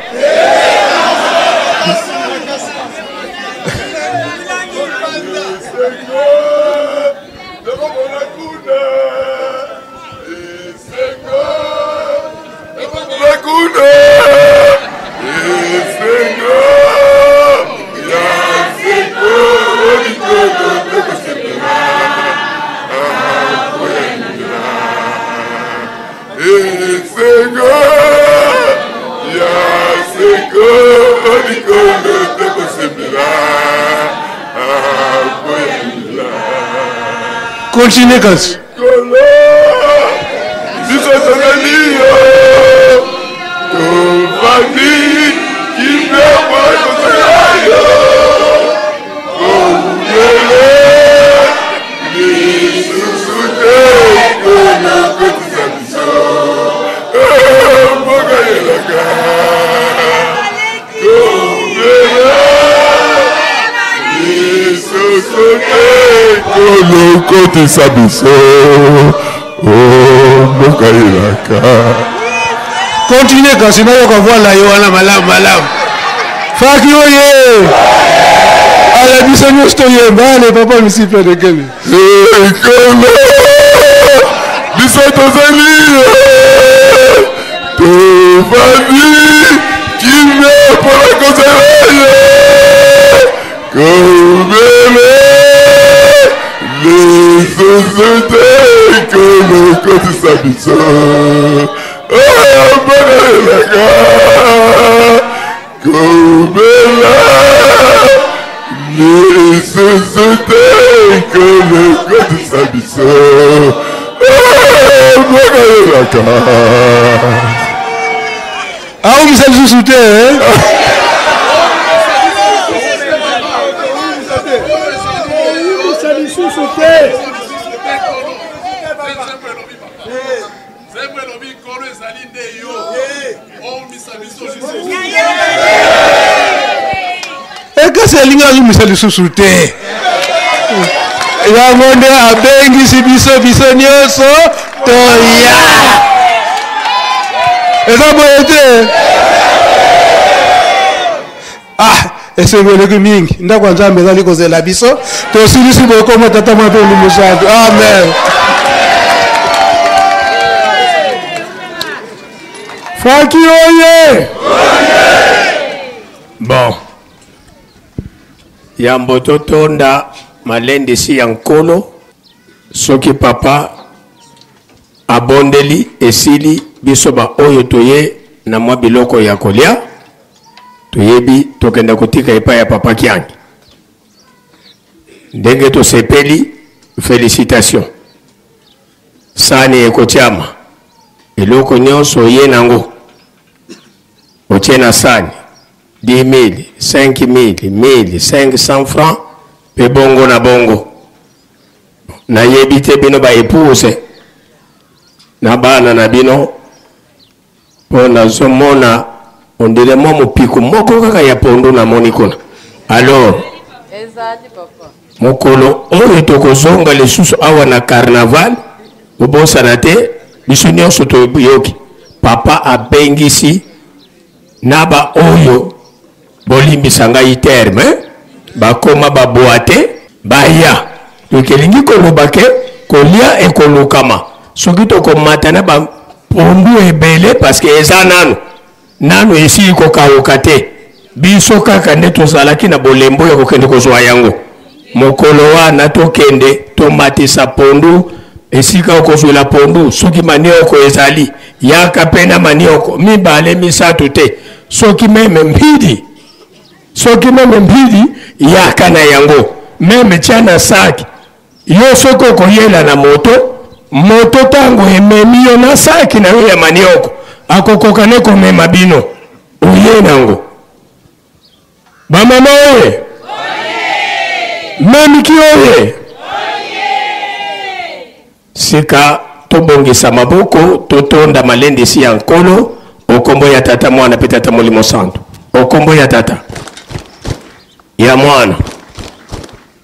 Continue kasi. Biso tozali yo tovandi kimia mpo tozala yo kongele lisusu te kolokotisa biso mboka elaka kongele lisusu te kolokotisa biso Oh, mboka elaka. Continue kasi nayoka voix na yo wana malamu malamu. Faki oye! Ala biso nyonso toyemba ale papa misiple de kemi. Ekolo biso tozali tovandi kimia mpona kozala ye Kobele lisusu te kolokotisa biso mpona elaka kobela lisusu te kolokotisa biso mpona elaka. Aumisa lisusu te eh? Ekasi alingi azumisa lisusu te, yango nde abengisi biso biso nyonso toya. Eza boye te? Ah, esengo eleki mingi. Ndako ya Nzambe ezali kozela biso. Tosilisi bokoma Tata mwa mpe Molimo Santu. Amen. Faki oye! Bon, yambo totonda malendisi ya Nkolo, soki papa abondeli esili, biso baoyo toye na mwa biloko ya kolia, toyebi tokenda kotika epai ya papa Kiangi. Ndenge tosepeli, felicitation. Sani ekotiama, eloko nyonso oye nango otie na sani, 10 000, 5 000, 1000, 500 francs mpe bongo na bongo. Nayebi te bino ba épouse na bana na bino, mpo nazomona ondire mwa mopiku moko kaka ya pondu namoni kuna. Alors mokolo oyo tokozonga lisusu awa na carnaval, bobosana te, biso nyonso toyoki papa abengisi na baoyo, bolimbisa ngai terme, bakoma babwa te, baya. Donc elingi koloba ke kolia ekolukama soki tokomata na bapondu ebele, parce que eza nanu nanu esili kokauka te. Biso kaka nde tozalaki na bolembo ya kokende kozwa yango. Mokolo wana tokende tomatisa pondu esika okozwela pondu. Soki manioko ezali, yaka mpe na manioko mibale misato te. Soki même mbidi, soki même mbidi, yaka na yango, même tia na saki yo. Soki okoyela na moto, moto ntango ememi yo na saki na yo ya manioko, akokoka ne komema bino. Oye nango. Bamama oye! Memiki oye! Sika tobongisa maboko, totonda malendisi ya Nkolo okombo ya Tata, Mwana mpe Tata Molimo Santu. Okombo ya Tata. Ya Mwana,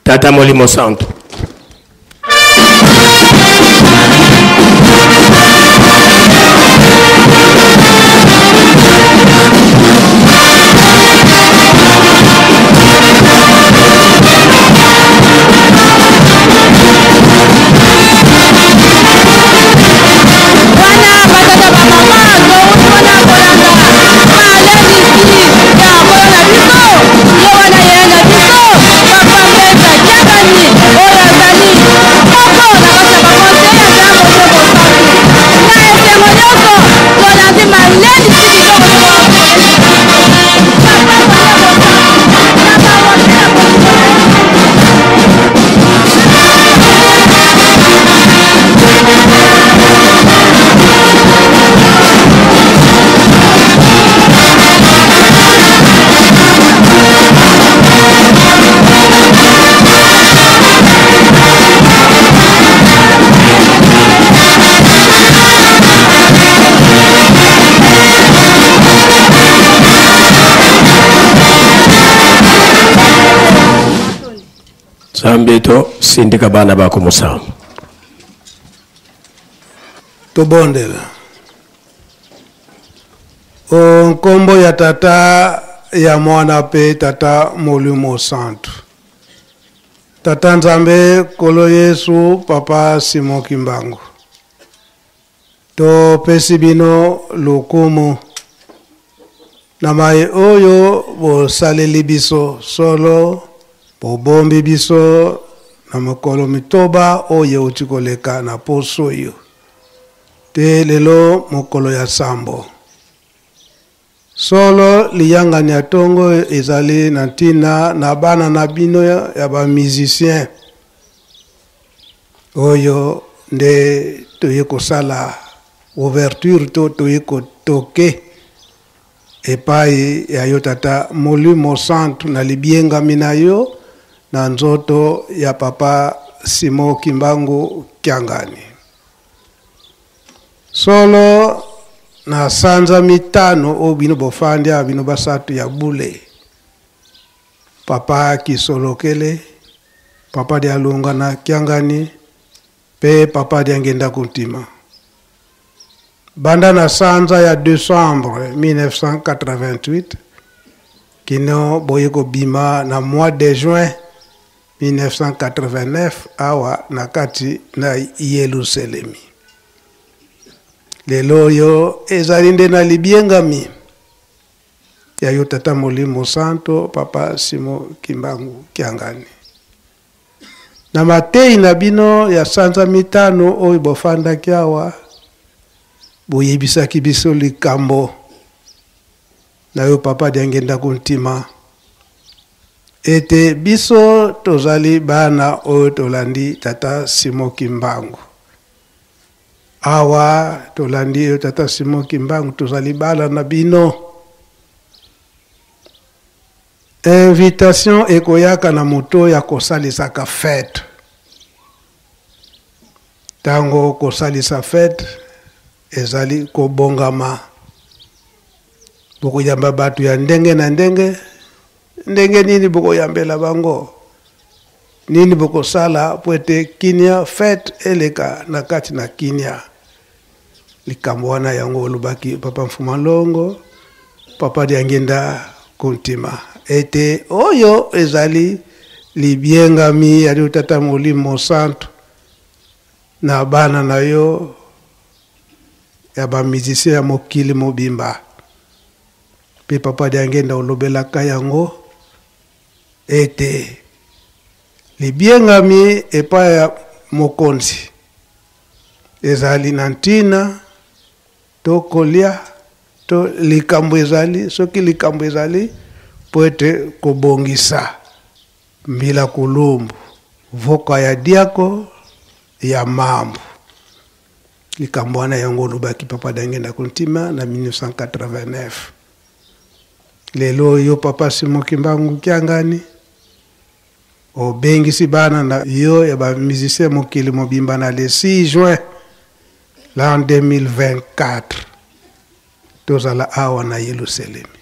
Tata Molimo Santo. Wana batata bamama towuti wana kolanda malendisi ya nkolo na biso ye wana yaya na biso papa Mbenza Kiangani oyo azali moko na kati ya baconseiller ya Nzambe Molimo Mosantu. Na esengo nyonso tolandi malendisi kitoko papa Faya Mosantu na bakonzi na bolingo na ye. Nzambe to sindika bana bako musambo. Tobondela. O nkombo ya Tata, ya Mwana mpe Tata Molimo Santu. Tata Nzambe, Nkolo Yesu, Papa Simon Kimbangu, topesi bino lokumu na maye oyo bosaleli biso. Solo bobombi biso na mokolo mitoba oyo euti koleka na poso oyo te lelo mokolo ya sambo. Solo liyangani ya tongo ezali na ntina na bana na bino ya ba musiciens oyo nde toye kosala ouverture to toye kotoke epai ya yo Tata Molimo Santu na libiengami na yo na nzoto ya Papa Simon Kimbangu Kiangani. Solo na sanza mitano oyo bino bofandi awa bino basatu ya bule, Papa Kisolokele, Papa Dialunga na Kiangani pe Papa Diangenda Kuntima. Banda na sanza ya decembre 1988 kino boye kobima na mois de juin 1989 awa na kati na Yelusalemi. Lelo oyo ezali nde na libiengami ya yo Tata Molimo Santo, Papa Simon Kimbangu Kiangani. Na mateyi na bino ya sanza mitano oyo bofandaki awa, boyebisaki biso likambo na yo Papa Diangenda Kuntima, ete biso tozali bana oyo tolandi Tata Simon Kimbangu. Awa tolandi yo Tata Simon Kimbangu, tozali bana na bino. Invitation ekoyaka na moto ya kosalisaka fete. Tango kosalisa fete ezali kobongama, bokoyamba bato ya ndenge na ndenge. Ndenge nini bokoyambela bango? Nini bokosala po ete kinia fete eleka na kati na kinia? Likambo wana yango olobaki Papa Mfuma Longo, Papa Diangenda Kuntima, ete oyo ezali libiengami ya Tata Molimo Santu na bana na yo ya ba musiciens ya mokili mobimba. Pe Papa Diangenda olobelaka yango ete libiengami epai ya mokonzi ezali na ntina to kolia to likambo ezali, soki likambo ezali po ete kobongisa mbila kulumbu voka ya diako ya mambu. Likambo wana yango olobaki Papa Diangenda Kuntima na 1989. Lelo yo Papa Simon Kimbangu Kiangani obengisi bana na yo ya ba musiciens mokili mobimba na le 6 juin l'an 2024 tozala awa na Yelusalemi.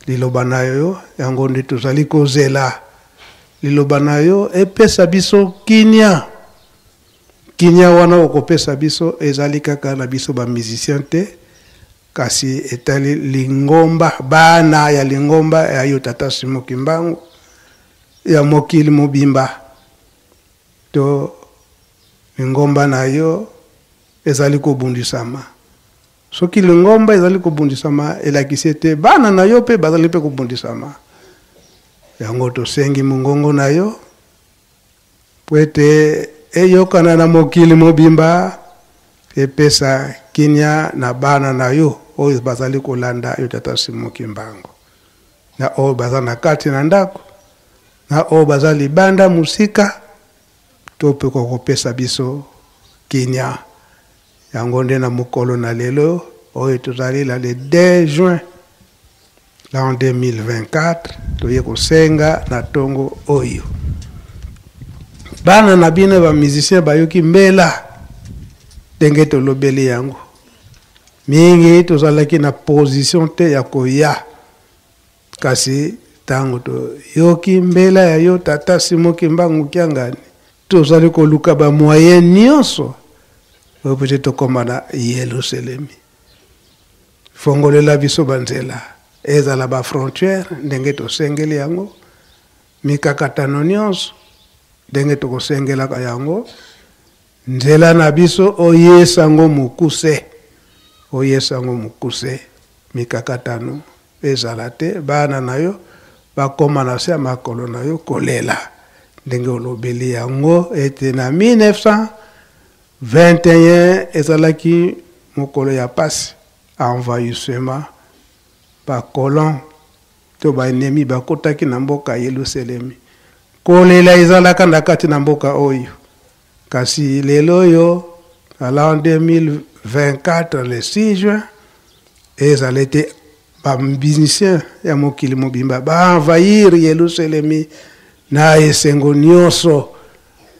Liloba na yo yango nde tozali kozela. Liloba na yo epesa biso kimia. Kimia wana okopesa biso ezali kaka na biso ba musiciens te, kasi etali lingomba, bana ya lingomba ya yo Tata Simon Kimbangu ya mokili mobimba. To lingomba na yo ezali kobundisama. Soki lingomba ezali kobundisama, elakisi ete bana na yo mpe bazali mpe kobundisama. Yango tosengi mongongo na yo mpo ete eyokana na mokili mobimba, epesa kimia na bana na yo oyo bazali kolanda yo Tata Simon Kimbangu, na oyo baza na kati na ndako, na oyo baza libanda mosika, to mpe kokopesa biso kimia. Yango nde na mokolo na lelo oyo tozali la le 2 juin l'an 2024, toye kosenga na tongo oyo bana na bino ba musicien bayoki mbela ndenge tolobeli yango mingi, tozalaki na position te ya koya, kasi tango toyoki mbela ya yo Tata Simon Kimbangu Kiangani, tozali koluka ba moyen nyonso oyo po ete tokoma na Yelusalemi. Fongolela biso banzela, ezala ba frontière ndenge tosengeli yango, mikakatano nyonso ndenge tokosengelaka yango, nzela na biso oyesa yango mokuse, oyesa yango mokuse, mikakatano ezala te, bana na yo bakoma na se ya makolo na yo kolela ndenge olobeli yango ete na 1921 ezalaki mokolo ya pasi, envahissement, ba colons to ba ennemis bakotaki na mboka Yelusalemi. Kolela ezalaka na kati na mboka oyo, kasi lelo oyo na l'an 2024 le 6 juin ezala ete ba musiciens ya mokili mobimba ba envahir Yelusalemi na esengo nyonso,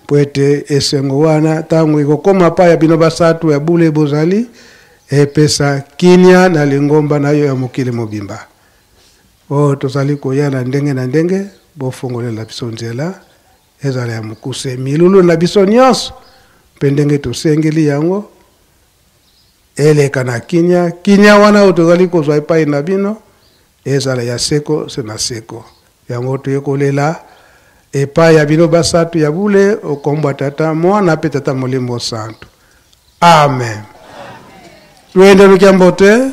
po ete esengo wana ntango ekokoma pa ya bino basatu ya bule bozali, epesa kimia na lingomba na yo ya mokili mobimba. Oyo tozali koya na ndenge na ndenge, bofongolela biso nzela ezala ya mokuse, milulu na biso nyonso mpe ndenge tosengeli yango eleka na kimia. Kimia wana oyo tozali kozwa epai na bino ezala ya seko se na seko. Yango toye kolela epai ya bino basatu ya bule, okombwa Tata, Mwana mpe Tata Molimo Santu. Amen. Twende lukia mbote.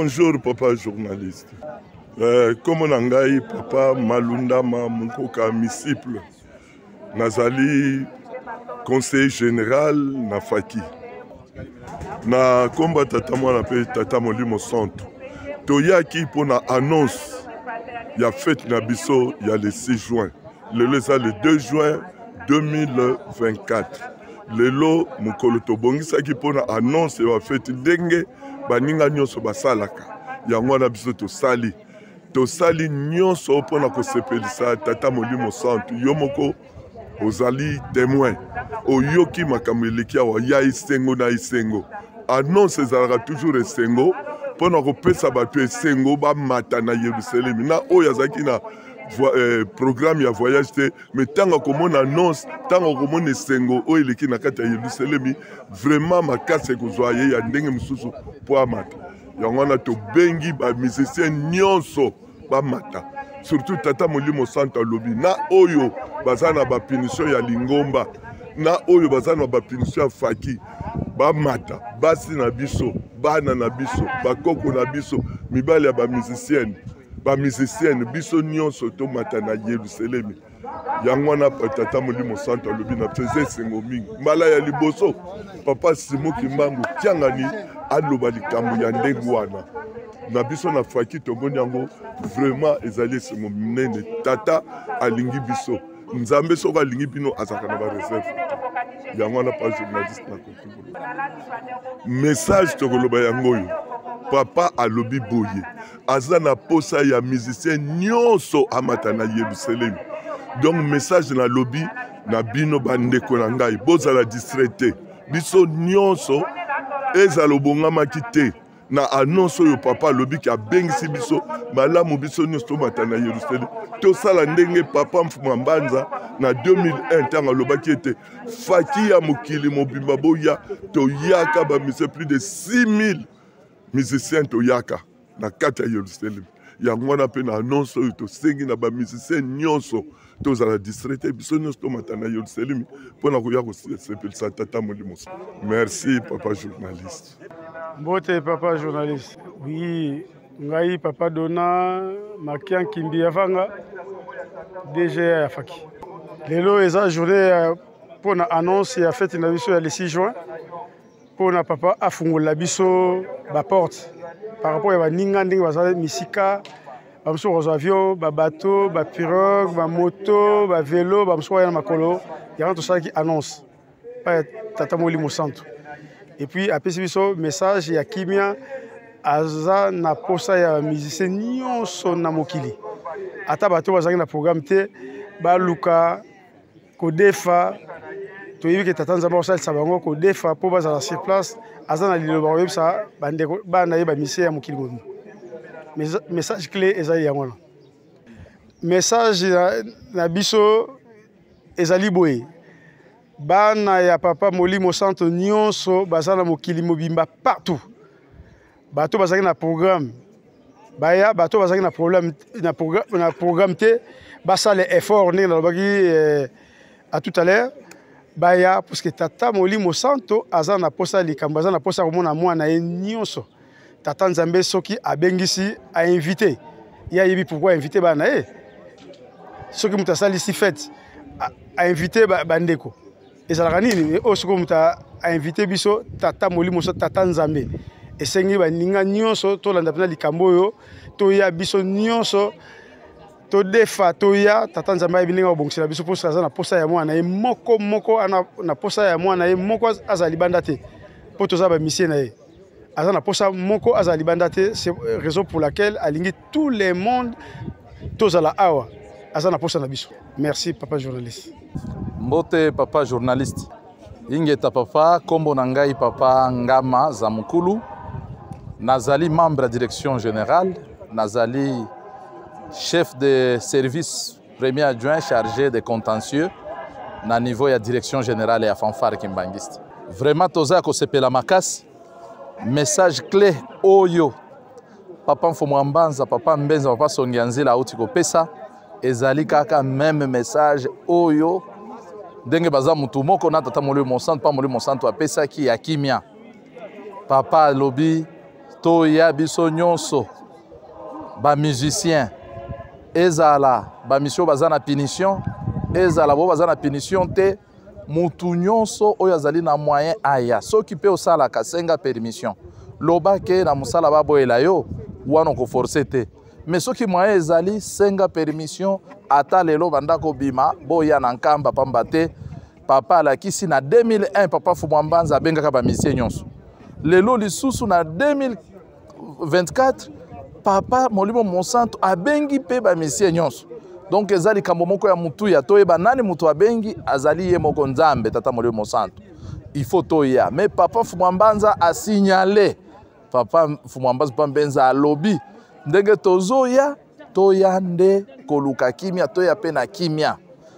Bonjour papa journaliste. Euh, kombo na ngai papa Malundama Mukoka Misiple. Nazali conseiller général na Faki. Na komba tata mwana mpe tata molimo santu. Toyaki mpo na annonce ya fete na biso ya le 6 juin. Lelo eza le 2 juin 2024. Lelo mokolo tobongisaki mpo na annonce ya fete ndenge baninga nyonso basalaka yango wana biso tosali tosali nyonso mpo na kosepelisa tata molimo santu yo moko ozali temoin oyoki makambo eleki awa ya esengo na esengo annonce ezalaka toujours esengo mpo na kopesa bato esengo bamata na yerusalemi na oyo azalaki na eh, programme ya voyage te me ntango akomona annonce ntango akomona esengo oyo eleki na kati ya yerusalemi vraiment makasi ekozwa ye ya ndenge mosusu mpo amata yango wana tobengi bamusicien nyonso bamata surtout tata molimo santo alobi na oyo baza na bapunition ya lingomba na oyo baza na bapunition ya faki bamata basi na biso bana na biso bakoko na biso mibali ya bamusicienne bamusicienne biso nyonso tomata na yerusalemi yango wana tata molimo santo alobi na biso eza esengo mingi mbala ya liboso papa simo kimbangu kiangani aloba likambo ya ndenge wana na biso na faki tomoni yango vraiment ezali esengo minene tata alingi biso nzambe soki alingi bino azalaka na bareserve yango wana pa journaliste nakoki koloba message tokoloba yango oyo papa alobi boye aza na posa ya musicien nyonso amata na yerusalemi donc message nalobi na bino bandeko na ngai bozala distrait te biso nyonso ezala obongamaki te na annonce oyo papa alobi ke abengisi biso malamu biso nyonso tomata na yerusalemi tosala ndenge papa mfuma mbanza na 2001 ntango alobaki ete faki ya mokili mobimba boya toyaka bamise plus de 6000 musicien toyaka na kati ya yerusalemi yango wana mpe na annonce oyo tosengi na bamusicien nyonso tozala distrait te biso nyonso tomata na yerusalemi mpo na koya kosepelisa tata molimo merci papa journaliste mbote papa journaliste oui ngai papa dona makian kimbi yavanga dga ya faki lelo eza journée mpo na annonce ya fete na biso ya le 6 juin mpo na papa afungolela biso baporte par rapport ya baninga ndenge baza misika bamosusu bakozwa avion babateau bapirogue bamoto bavelo bamosusu baya na makolo yango tosalaki annonce pa ya tata molimo santu epuis apesi biso message ya kimia aza na posa ya musicien nyonso na mokili ata bato bazalaki na programme te baluka kodefa toyebi ke tata nzambe akosalisa bango kodefa mpo bazala sur place aza na liloba koyebisa bandeko bana ye bamisie ya mokili mobimba message clé ezali yango wana message na, na biso ezali boye bana ya papa molimo santo nyonso baza na mokili mobimba partout bato bazalaki na programme baya bato bazalaki na problème na, progr na programme te basala effort ndenge nalobaki eh, à tout à l'heure baya puisque tata molimo santo aza na posa ya likambo aza na posa ya komona mwana ye nyonso tata nzambe soki abengisi ainvite ye ayebi pourquoi ainvite bana na ye soki moto asalisi fete ainvite bandeko ezalaka nini oyo sikoyo moto ainvite biso tata molimo so tata nzambe esengi baninga nyonso tolanda mpena likambo oyo toya biso nyonso todefa toya tata nzambe ayebi ndenge akobongisela biso mposa aza na posa ya mwana ye moko moko na posa ya mwana ye moko azala libanda te mpo toza bamisie na ye aza na posa moko azala libanda te c'est raison pour laquelle alingi tout le monde tozala awa aza na posa na biso merci papa journaliste mbote papa journaliste ingeta papa kombo na ngai papa ngama zamukulu nazali membre ya direction générale nazali chef de service premier adjoint chargé de contentieux na niveau ya direction générale ya fanfare kimbangiste vraiment toza ya kosepela makasi message clé oyo papa mfumu ya mbanza papa mbenza papa songi ya nzila auti kopesa ezali kaka meme message oyo ndenge baza motu moko na tata molimo mosantu mpa molimo mosantu apesaki ya kimia papa alobi Toya biso nyonso ba musiciens, ezala ba misio baza na punition, ezala bo baza na punition te, mutu nyonso oyo azali na moyen aya. Soki mpe osalaka, senga permission, loba ke na mosala baboyela yo wana, okoforce te. Mais soki moyen ezali, senga permission ata lelo banda kobima, boya na Nkamba, pamba te papa alakisi na 2001, papa Fumwa Mbanza abengaka bamisie nyonso. Lelo lisusu na 2024, papa Molimo Mosantu abengi mpe bamisie nyonso. Donc eza likambo moko ya mutuya toyeba nani moto abengi, azali ye moko Nzambe Tata Molimo Mosantu. Il faut toya. Mais papa Fumwa Mbanza asignale, papa Fumwa Mbanza, papa Mbenza alobi ndenge tozoya, toya nde koluka kimia, toya mpe na kimia.